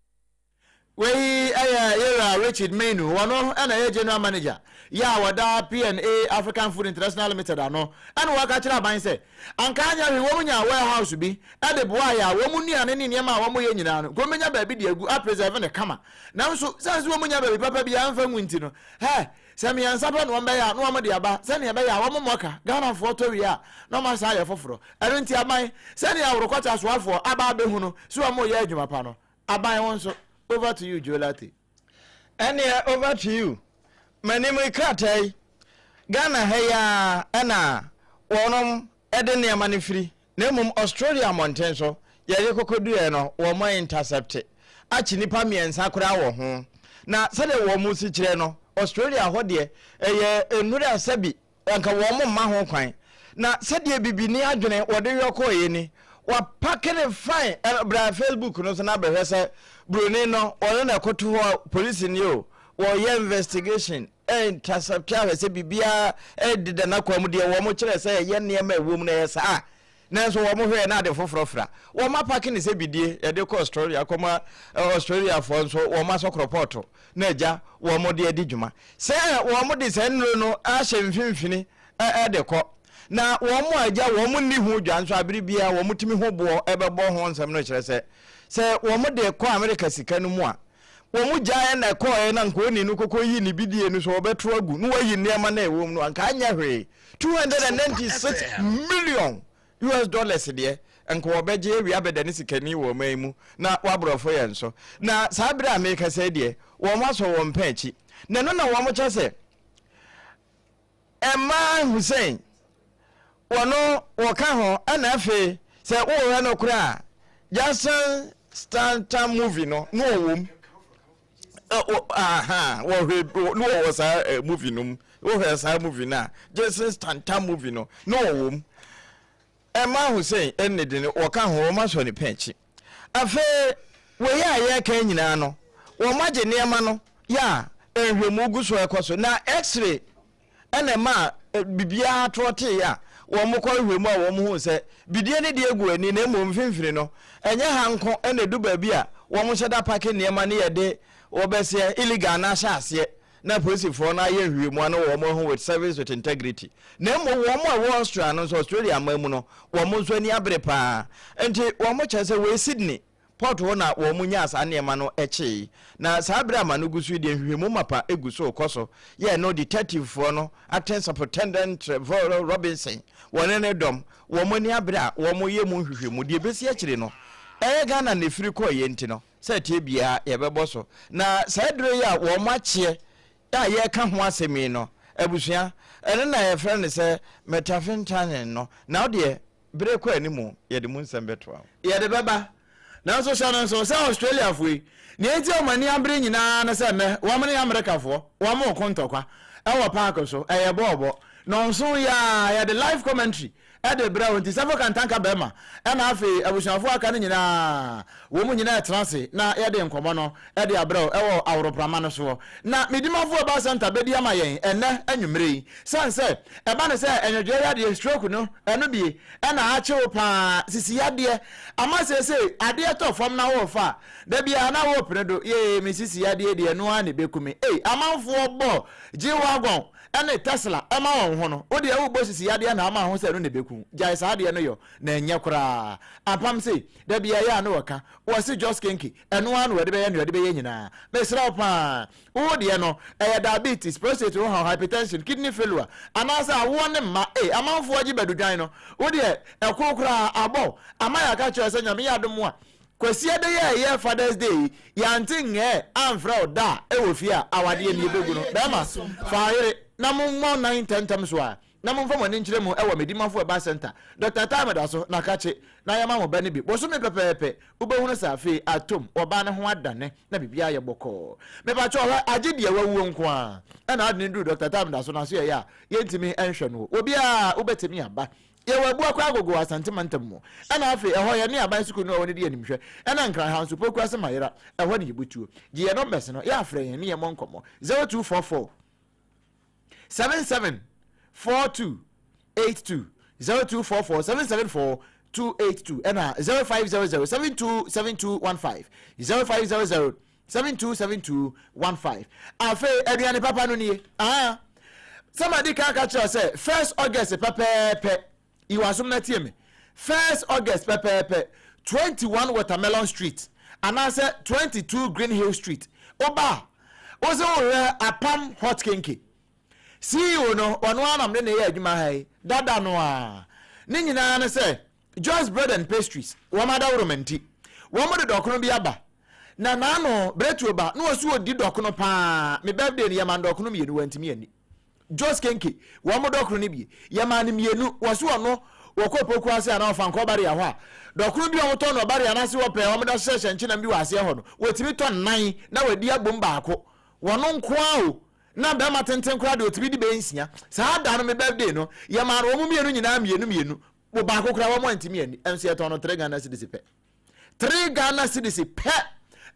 Wei yɛ Yɛwura Richard Manu, ɔno na ɛyɛ General Manager yɛ a wɔda PNA African Food International Limited ano, ɛna wɔka kyerɛ aban sɛ anka anyɛ hwee wɔn nyaa warehouse bi de boaeɛ a wɔn nnuane ne nneɛma a wɔyɛ nyinaa no nka wɔbɛnya baabi de agu apreserve no kama, nanso sane sɛ wɔn nnya baabi papa biara mfa ngu nti no hɛ sɛ mmiɛnsa pɛ na wɔn bɛyɛ a na wɔn de aba sɛnea ɛbɛyɛ a wɔn mmɔ ka Ghanafoɔ tɔ wie a na wɔn asan ayɛ foforɔ. Ɛno nti aban sɛnea aworokɔkyɛ asoafoɔ aba abɛhunu sɛ wɔn reyɛ adwuma pa no Aban wo nso, over to you Joe Latte. Ɛneɛ over to you. M'anim yi krataa yi, Ghana ha yi ara ɛna wɔnom de nneɛma no firi, na mmom Australia mmɔnten so yɛde kɔkɔduiɛ no wɔn a intercepte akye nnipa mmiɛnsa koraa wɔ ho. Na sɛdeɛ wɔn si kyerɛ no, Australia hɔ deɛ ɛyɛ nnuro a sɛbi Anka wɔn mma ho kwan. Na sɛdeɛ bibini adwene wɔde yɔ kɔɔeɛ ni, wapake no fine, ɛ, bra Facebook no so na bɛhwɛ sɛ broni no ɔno na ɛkoto hɔ a polisini o, wɔyɛ investigation, intercept ahwɛ sɛ biribiara ɛdeda n'akwan mu deɛ wɔn kyerɛ sɛ ɛyɛ nneɛma ɛwɔ mu no ɛyɛ saa. Nanso wɔn hwɛɛ na ade foforɔ fra. Wɔn apake no sɛ bidie yɛde kɔ Australia kɔma Australiafoɔ nso wɔn asɔ korɔpɔɔto na agya wɔn de adi dwuma. Sɛ wɔn de saa nnuro no ahyɛ mfimfini de kɔ na wɔn a agya wɔn nni ho dwa nso abere biara wɔn tumi ho boɔ bɛbɔ ho nsɛm no kyerɛ sɛ sɛ wɔn de kɔ Amerika sika no mu a wɔn gyaeɛ na ɛkɔɔɛ na nka onii no kɔkɔ yi ne bidie no so wɔbɛto agu na wɔayi nneɛma no a ɛwɔ mu no anka anyɛ hwee. 296 million US dollars deɛ nka wɔbɛgye awie abɛdane sikani wɔ ɔman yi mu na wɔaborɔfo yɛn so. Na saa bere a merekasa yi deɛ, wɔn asɔ wɔn pɛn akyi. Na ɛno na wɔn kyɛ sɛ mmaa Hussein wɔno wɔka ho ɛna afei sɛ wohwɛ no koraa a Jason Stanton movie no na ɔwɔ mu. Aha, wɔhwɛ na wɔwɔ saa eh, movie no mu. Wohwɛ saa movie no a, Jason Stanton movie no na ɔwɔ mu. Ɛma Hussein ɛne de no wɔka ho wɔn asɔ ne pɛn akyi. Afei wei a yɛreka nyinaa no, wɔn agye nneɛma no yɛ a nhwɛmu gu so ɛkɔ so na x-ray ɛna ɛmaa biribiara toɔ teeɛ a wɔkɔ hwehwɛ mu a wɔhuu sɛ bidie no deɛ gu ani na mmom mfimfini no ɛnyɛ ha nko ɛna ɛdu baabi a wɔhyɛ da pake nneɛma no yɛde wɔbɛseɛ illegal no ahyɛ aseɛ na polisifoɔ no ayɛ nhwehwɛmu ano wɔn ahu with service with integrity na mmom wɔn a ɛwɔ Austria no nso Australia aman mu no wɔn nso ani abere paa nti wɔn kyerɛ sɛ wei Sydney Port hɔ na wɔnyaa saa nneɛma no kyee. Na saa bere a ma no gu so yi deɛ, nhwehwɛmu mapa gu so rekɔ so. Yɛ no detectivefoɔ no, Acting Superintendent Trevor Robinson, wɔne ne dɔm, wɔn ani abere a wɔreyɛ mu nhwehwɛmu. Deɛ ɛbɛsi akyire no, ɛyɛ Ghana na ɛfiri kɔeɛ nti no, sɛ ɛteɛ biara yɛbɛbɔ so. Na saa aduro yi a wɔakyeɛ a yɛreka ho asɛm yi no, abusua, ɛno na yɛfrɛ no sɛ metafentanil no. Na wo deɛ, Bere rekɔ anim, yɛde mu nsɛm bɛtoa wo. Yɛde bɛba. Nanso hyɛ no nsow sɛ Australiafo yi, nea enti a wɔn ani abere nyinaa ne sɛ nnɛ wɔn ne Amerikafoɔ wɔreko ntɔkwa wɔ paake so, ɛyɛ bɔɔlbɔ. Nnɔnson yi ara, yɛde live commentary de brɛ wo, nti Safo Kantanka bɛrima ɛna afei abusuafoɔ a aka no nyinaa, wɔn nyinaa retena ase na yɛde nkɔmmɔ no de abrɛ wo wɔ aworoprama no soɔ. Na Medimafo Herbal Centre bɛdi ama yɛn ɛnnɛ anwummerɛ yi. Sane sɛ ɛba no sɛ nwodwoeɛ yadeɛ, stroke, no, ɛno bi na akye wo paa, sisi yadeɛ, ama seesei adeɛ tɔ fam na worefa a, da biara na worepene do, yee me sisi yadeɛ deɛ ɛno ara na ɛbɛku me, ei amanfoɔ bɔ G-Wagon ne Tesla ma wɔn ho no, wo deɛ worebɔ sisi yadeɛ na ama ho sɛ ɛno na ɛbɛku wo, gyae saa adeɛ no yɔ na ɛnyɛ koraa. Apam sei, da biara ɛyɛ a na wɔka, wɔse Jos Kinky, ɛno ara na wɔde bɛyɛ nea wɔde bɛyɛ nyinaa. Mesrɛ wo paa, Wo deɛ no, ɛyɛ diabetes, prostate ho haw, hypertension, kidney failure, anaasɛ awoɔ ne mma, ei, amanfoɔ agye badudwan no, wo deɛ, ɛkoro koraa abɔ wo, ama yɛaka kyerɛ wo sɛ Nyame yɛ adom a, Kwasiada yi a ɛyɛ Father's Day yi, yɛante ngɛɛ amfrɛ wo da a ɛwɔ fie a, awadeɛ no yɛbɛgu no. Bɛrima, fa wo yere na mommɔ nan ntɛmntɛm so a, na momfa mo ani nkyerɛ mu wɔ Medimafo Herbal Centre. Dɔkta Time da so, na kakye, na yɛma mo ba no bi. Bosome pɛpɛɛpɛ, wobɛhunu sɛ afei atom, ɔbaa no ho adane, na biribiara ayɛ bɔkɔɔ. Mepakyɛw, hwɛ, agye deɛ wawuo nko ara na ade no duru Dɔkta Time da so, na so yɛyɛ a, yɛntumi nhwɛ no o. Obiara, wobɛtumi aba. Yɛwɔ Abuakwa Agogo wɔ Asante mantam mu, ɛna afei ɛhɔ yɛne aban sukuu no a ɛwɔ no di animhwɛ, ɛna Nkran ha nso, Pokuase Mayera, ɛhɔ ne yɛbutuo. Gye yɛn numbers no, yɛ a frɛ yɛn ne yɛmmɔ nkɔmmɔ, 0244. 77 42 82 0244 774 282 ɛna 0500 72 72 15 0500 72 72 15 afei aduane papa no nie ah sɛ madi kan ka kyerɛ sɛ first August pɛpɛɛpɛ Iwasom na tie me first August pɛpɛɛpɛ 21 Watermelon Street anaasɛ 22 Green Hill Street woba a wose wohwɛ Apam Hot Kenke CEO no ɔno ara na mene ne yɛ adwuma ha yi dada no a ne nyinaa ne sɛ Joyce Bread and Pastries wɔn adaworoma nti wɔn de dɔkono bi aba na naano berɛtuo ba na wɔso wɔdi dɔkono paa me birthday no yɛma no dɔkono mmienu wantumi anni Jos Kenke, wɔn mo dɔkono no bi, yɛmaa no mmienu, wɔse ɔno wɔkɔ Opoku ase anaa ɔfa nkɔ Ɔbaria hɔ a, dɔkono bi a wɔtɔn no Ɔbaria no ase hɔ pɛɛ a wɔde ahyehyɛ hyɛnkyenam bi wɔ aseɛ hɔ no, wɔtumi tɔ nnan na wɔadi abom baako, wɔno nko ara o, na bɛrima tenten koraa deɛ ɔtumi di bɛyɛ nsia. Saa da no me birthday no, yɛmaa no wɔn mmienu nyinaa mmienu mmienu, baako koraa wɔn antumi anni, ɛnso yɛtɔn no three Ghana cedis pɛ. Three Ghana cedis pɛ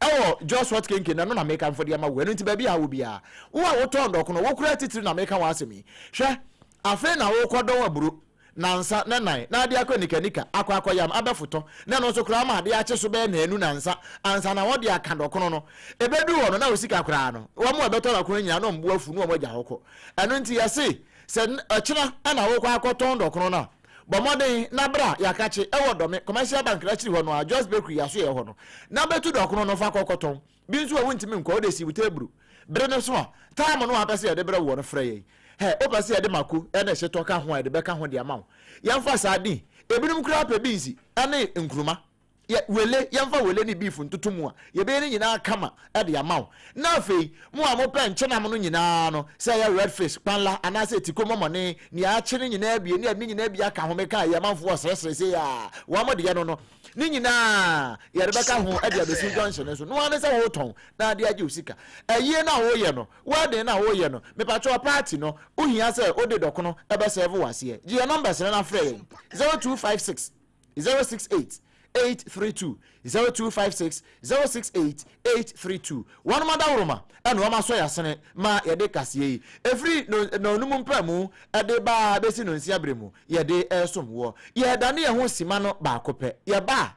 ɛwɔ Jos Hot Kenke na ɛno na mekamfo de ama wo. Ɛno nti baabi a wɔ biara, wo a wotɔn dɔkono, wo koraa titiri na meka w'asɛm yi. Hwɛ, afei na wokɔdɔn aburo, nansa ne nan, na ade akɔ nikanika, akɔ akɔyam, abɛfotɔ, na ɛno nso koraa ama ade akye so bɛyɛ nnanu nansa ansa na wɔde aka dɔkono no. Ɛbɛduru hɔ no, na wo sika koraa no, wɔn a ɛbɛtɔ dɔkono nyinaa na wɔn bo afu na wɔn agya hɔ kɔ. Ɛno nti yɛse, sɛ ɔkyena na wokɔ akɔtɔn dɔkono no a, Bɔ mmɔden na bra Yakakye ɛwɔ Dɔme Commercial Bank no akyiri hɔ no ara, Joyce Bakery asoɛeɛ hɔ no, na bɛtu dɔkono no fa kɔ kɔtɔn. Bi nso a wontumi nkɔ, wode si wo teeburu. Bere no so a, time no a wopɛ sɛ yɛde brɛ woɔ no, frɛ yɛn. Hɛ, wopɛ sɛ yɛde mako ne hyetɔ ka ho a, yɛde bɛka ho de ama wo. Yɛmfa saa din. Ebinom koraa pɛ beans ne nkruma. Yɛ wele, yɛmfa wele ne beef ntoto mu a, yɛbɛyɛ ne nyinaa kama de ama wo. Na afei, mo a mopɛ nkyenam no nyinaa no, sɛ ɛyɛ red fish, kpanla, anaasɛ atiko mɔmɔne, nea akye no nyinaa bi, ne ne nyinaa bi aka ho, meka a, yɛ amanfoɔ ɔsrɛsrɛ sei a, wɔn deɛ no no, ne nyinaa yɛde bɛka ho de abɛsi junction no so. No ara ne sɛ wotɔn na ade agye wo sika. Ayie no a woyɛ no, wedding no a woyɛ no, mepakyɛw party no, wohia sɛ wode dɔkono bɛsɛɛvo w'aseɛ. Gye yɛn numbers no na frɛ yɛn, 0256 068 832, 0256 068 832. Wɔnom adaworoma na wɔn asɔ yɛn asene ma yɛde kaseɛ yi ɛfiri nnɔnum mpaemu de ba bɛsi nnɔnsia berɛ mu yɛde resom woɔ. Yɛredane yɛn ho sima no baako pɛ. Yɛba a,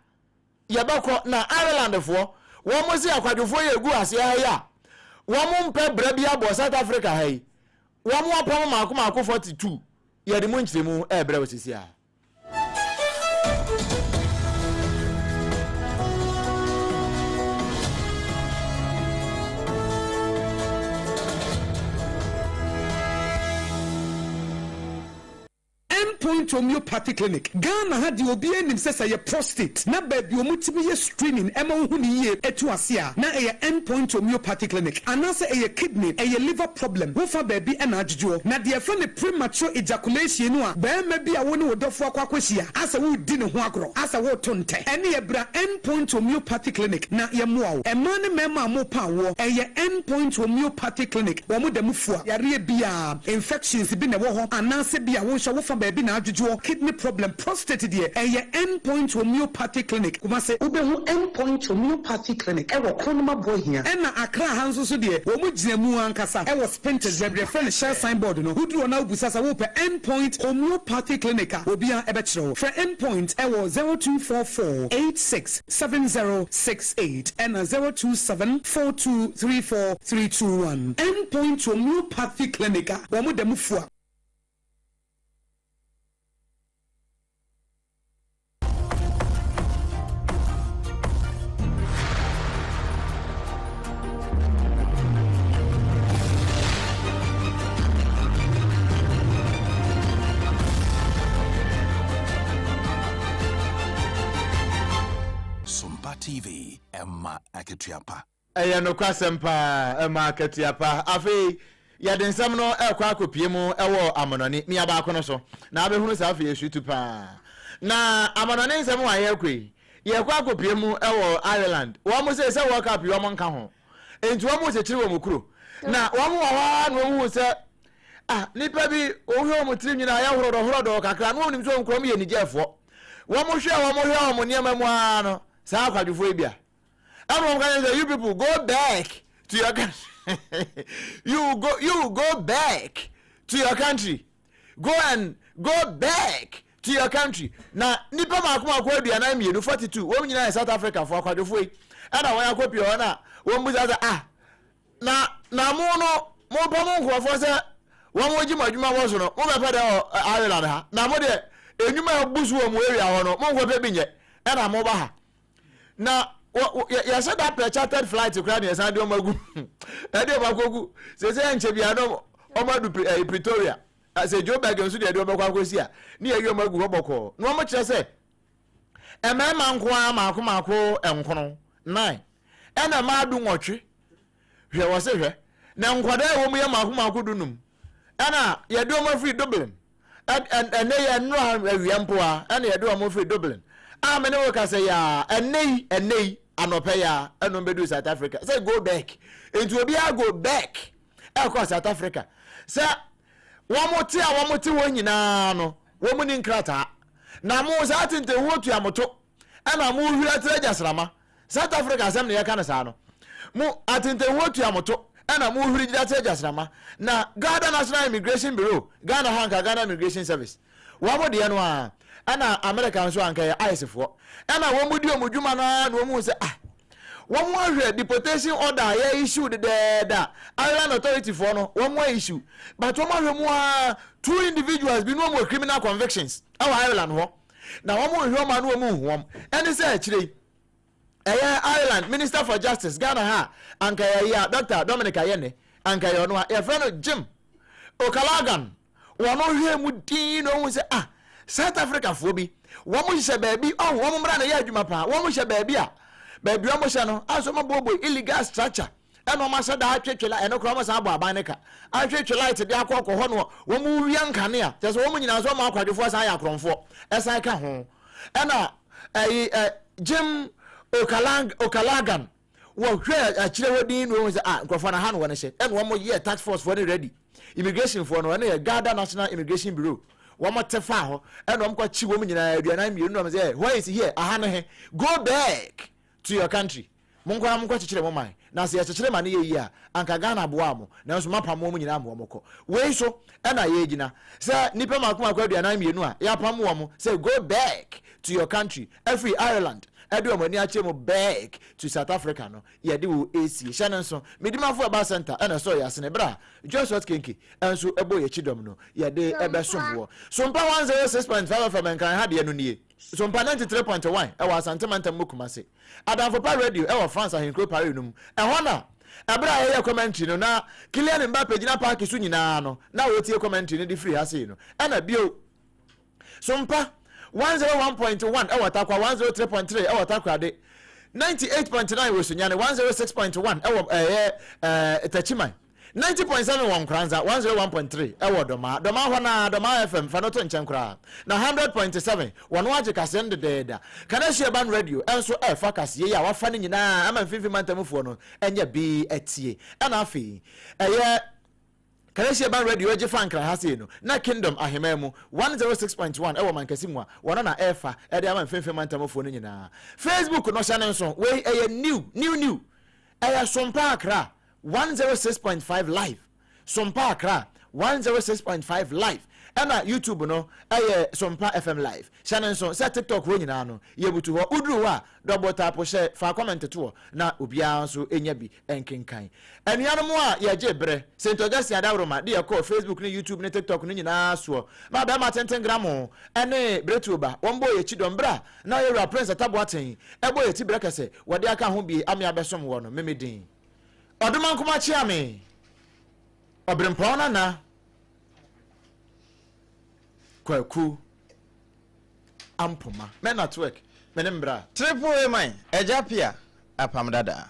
yɛbɛkɔ na Irelandfoɔ wɔn se akwadwofoɔ yi ɛgu aseɛ ha yi a wɔn mpɛ bra bi abɔ South Africa ha yi wɔn apam maako maako 42 yɛde mu nkyerɛmu ɛrebrɛ wo sisi a. End Point Homeopathy Clinic, Ghana ha deɛ obiara nim sɛ sɛ ɛyɛ prostate na baabi a wɔtumi yɛ screening ma wohu no yie tu ase a, na ɛyɛ End Point Homeopathy Clinic. Anaasɛ ɛyɛ kidney, ɛyɛ liver problem, wofa baabi na adwodwoɔ. Na deɛ yɛfrɛ no premature ejaculation no a, barima bi a wo ne wo dɔfoɔ akɔ akɔhyia asɛ woredi ne ho agorɔ, asɛ woreto ntɛ, ɛneɛ bra End Point Homeopathy Clinic na yɛmmoa wo. Mmaa ne mmarima a morepa awoɔ, ɛyɛ End Point Homeopathy Clinic, wɔn da mu fua. Yareɛ biara, infections bi na ɛwɔ hɔ anaasɛ bi a wo nso wofa baabi na adwodwoɔ, kidney problem, prostate deɛ, ɛyɛ End Point Homeopathy Clinic, Kumasi. Wobɛhu End Point Homeopathy Clinic wɔ Kronum Aboahia. Ɛna Accra ha nso so deɛ, wɔn gyina mu ankasa wɔ Spintex, baabi a yɛfrɛ no Shell sign board no. Woduru hɔ na wobisa sɛ wopɛ End Point Homeopathy Clinic a, obiara bɛkyerɛ wo. Frɛ End Point wɔ 0244 86 7068 ɛna 027 42 34 321. End Point Homeopathy Clinic a wɔn da mu fua. Sompa TV, ɛma akatua pa. Ɛyɛ nokwasɛm paa, ɛma akatua pa. Afei, yɛde nsɛm no rekɔ akɔpue mu wɔ amanɔne mia baako no so, na abɛhunu sɛ afei yɛsu tu paa. Na amanɔne nsɛm a yɛrekɔ yi, yɛrekɔ akɔpue mu wɔ Ireland. Wɔn se sɛ World Cup yi wɔn nka ho. Enti wɔn rekyekyere wɔn kuro. Na wɔn wɔ hɔ ara na wɔn hu sɛ ah, nipa bi wɔhwɛ wɔn tirim nyinaa yɛ horɔdɔhorɔdɔ kakra, na wɔn nim sɛ wɔn kuro wɔn yɛ Nigerfoɔ. Wɔn hwɛ wɔn hwɛ wɔn nneɛma mu ara no, saa akwadwofoɔ yi bia. Ɛna wɔn ka kyerɛ sɛ you people go back to your country you go you go back to your country go and go back to your country na nipa mako mako 42 42 wɔn nyinaa yɛ South Africa fo akwadwofoɔ yi ɛna wɔn akɔ pie hɔ na wɔn busa sɛ ah na na mo no mo pɛ mo nkurɔfoɔ sɛ wɔn mo gye mo adwuma wɔ so no mo bɛpɛ dɛ wɔ Ireland ha na mo deɛ enyuma abu so wɔ mo area hɔ no mo nkɔpɛ bi nyɛ ɛna mo ba ha. Na yɛhyɛ da pɛ chartered flight koraa na yɛsan de wɔn agu ɛde wɔn akɔgu sese ɛnkyɛ bia no wɔn adu ɛyi Pretoria sɛ Joburg nso deɛ ɛde wɔn bɛkɔ akɔsi a ne yɛyi wɔn agu hɔ bɔkɔɔ na wɔn kyerɛ sɛ mmarima nko ara mako mako nkono nine ɛna mmaa 18 hwɛ wɔ se hwɛ na nkwadaa a wɔn yɛ mako mako 15 ɛna yɛde wɔn afiri Dublin ɛnɛ yi ɛnora awia mpo a ɛna yɛde wɔn firi Dublin a me ne wo kasa yi a ɛnɛ yi ɛnɛ yi anɔpɛ yi a ɛna wɔn bɛduru South Africa sɛ go back nti obiara go back ɛkɔ South Africa sɛ wɔn te a wɔn te hɔ nyinaa no wɔn ni nkrataa na mo saa tenten tua mo to ɛna mo hwira tiri agyasrama South Africa asɛm na yɛka no saa no. Mo atentenhuo tua mo to ɛna mo huri gyina sɛ gyasrama. Na Ghana National Immigration Bureau, Ghana ha anka Ghana Immigration Service, wɔn deɛ no ara, ɛna America nso anka ɛyɛ ICE foɔ. Ɛna wɔn di wɔn dwuma no ara na wɔn hu sɛ ah, wɔn ahwɛ deportation order a yɛ issue dedɛɛda Ireland authority foɔ no wɔn a issue, but wɔn ahwɛ mu ara two individuals bi no wɔn wɔ criminal convictions ɛwɔ Ireland hɔ. Na wɔn nhwɛ wɔn ano wɔn nhu wɔn. Ɛne sɛ akyire yi, ɛyɛ Ireland Minister for Justice, Ghana ha a, anka yɛyɛ a Dr. Dominic Ayene, anka yɛ ɔno a, yɛfrɛ no Jim O'Callaghan. Wɔn hwɛ mu din na ohun sɛ ah, South Africa foɔ bi. Wɔn hyehyɛ baabi, ɔho, wɔn mmra na ɛyɛ adwuma paa. Wɔn hyɛ baabi a, baabi wɔn hyɛ no, asɛ wɔn abooboi illegal structure. Ɛna wɔn ahyɛ da atwetwe light, ɛno koraa wɔn san abɔ aban ne ka. Atwetwe light de akɔ akɔ hɔ no, wɔn wia nkanea. Kyerɛ sɛ wɔn nyinaa nso wɔn akwadwofoɔ san yɛ akorɔmfoɔ. Ɛsan ka ho. Ɛna ɛyi ɛ Jim Okalang Okalagan wɔhwɛ akyire hɔ din na wɔn sɛ ah nkurɔfoɔ na ha na wɔn hyɛ. Ɛna wɔn yɛ task force foɔ ne ready. Immigration foɔ no ɛno yɛ Garda National Immigration Bureau. Wɔn te faa hɔ ɛna wɔn kɔ kyi wɔn nyinaa 42 na wɔn sɛ where is here aha ne he go back to your country. Monkɔ na monkɔ kyekyere mo man, na sɛ yɛkyekyere ma no yɛ yie a, anka Ghana boaa mo, nanso moapam wɔn nyinaa ama wɔkɔ. Wei so na yɛgyina sɛ nnipa mmaako mmaako 42 a yɛapam wɔn sɛ go back to your country afiri Ireland de wɔn ani akyerɛ mu back to South Africa no, yɛde wo resie. Hyɛ no nso, Medimafo Herbal Centre na ɛsɔɔ yɛn asene berɛ a Joshua Kenke nso bɔɔ yɛn kyidɔm no, yɛde bɛsom woɔ. Sompa 106.5 FM Nkran ha deɛ no nie. Sompa 93.1 wɔ Asante Mantam mu Kumasi. Adamfo Pa Radio wɔ France ahenkuro Paris no mu. Ɛhɔ na, ɛberɛ a yɛyɛɛ commentary no na Kylian Mbappe gyina paaki so nyinaa no, na ɔretie commentary no de firi ha sei no. Ɛna bio, Sompa 101.1 wɔ Tarkwa, 103.3 wɔ Takoradi, 98.9 wɔ Sunyani, 106.1 wɔ ɛyɛ ɛɛ Techiman. 90.7 wɔ Nkoranza, 101.3 wɔ Dɔmaa, Dɔmaa hɔ no ara, Dɔmaa FM, fa no to nkyɛn koraa, na 100.7 wɔ no agye kaseɛ no dedeeda. Kaneshie Urban Radio nso refa kaseɛ yi a wafa no nyinaa ama Mfimfini Mantamufoɔ no anya bi atie. Ɛna afei ɛyɛ Kaneshie Urban Radio gye fa Nkran ha sei no, na Kingdom Aheman mu 106.1 wɔ Mankasi mu a wɔno na ɛrefa de ama Mfimfini Mantamufoɔ no nyinaa. Facebook no hyɛ no nso, wei ɛyɛ new, new, new. Ɛyɛ Sompa Accra 106.5 live Sompa Accra 106.5 live ɛna YouTube no ɛyɛ Sompa FM live. Hyɛ no nso sɛ TikTok hɔ nyinaa no yɛbutu hɔ. Woduru hɔ a double tap hyɛ fa comment to hɔ na obiara nso nya bi nkenkan. Anuanom a yɛgye berɛ, St Augustine Adaworoma de yɛkɔɔ Facebook ne YouTube ne TikTok no nyinaa soɔ ma bɛrima tenten gramo ne Bretuo ba wɔn bɔɔ yɛkyi dɔm berɛ a na yɛwura Prince Atta Boateng ɛbɔ yɛkyi berɛ kɛsɛ wɔde aka ho bie ame abɛsom wɔ no meme din Ɔdomankoma Kyeame Ɔberempɔn Nana Kwaku Ampoma Men at work me ne mbra. Triple A man, Agya Pia, Apam Dada.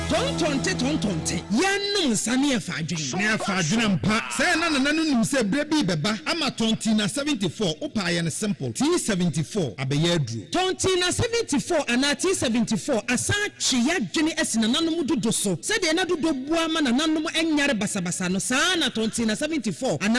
Tontɔnte tontɔnte, yɛnnom nsa ne yɛfa adwene. Ne yɛfa adwene ampa. Sɛ na nana no nim sɛ berɛ bi rebɛba ama Tɔntina 74, wopɛ a yɛ no simple, T74 abɛyɛ aduro. Tɔntina 74 anaa T74 asan atwe y'adwene asi nananom dodo so. Sɛdeɛ na dodo boa ma nananom nyare basabasa no, saa ara na Tɔntina 74 anaa.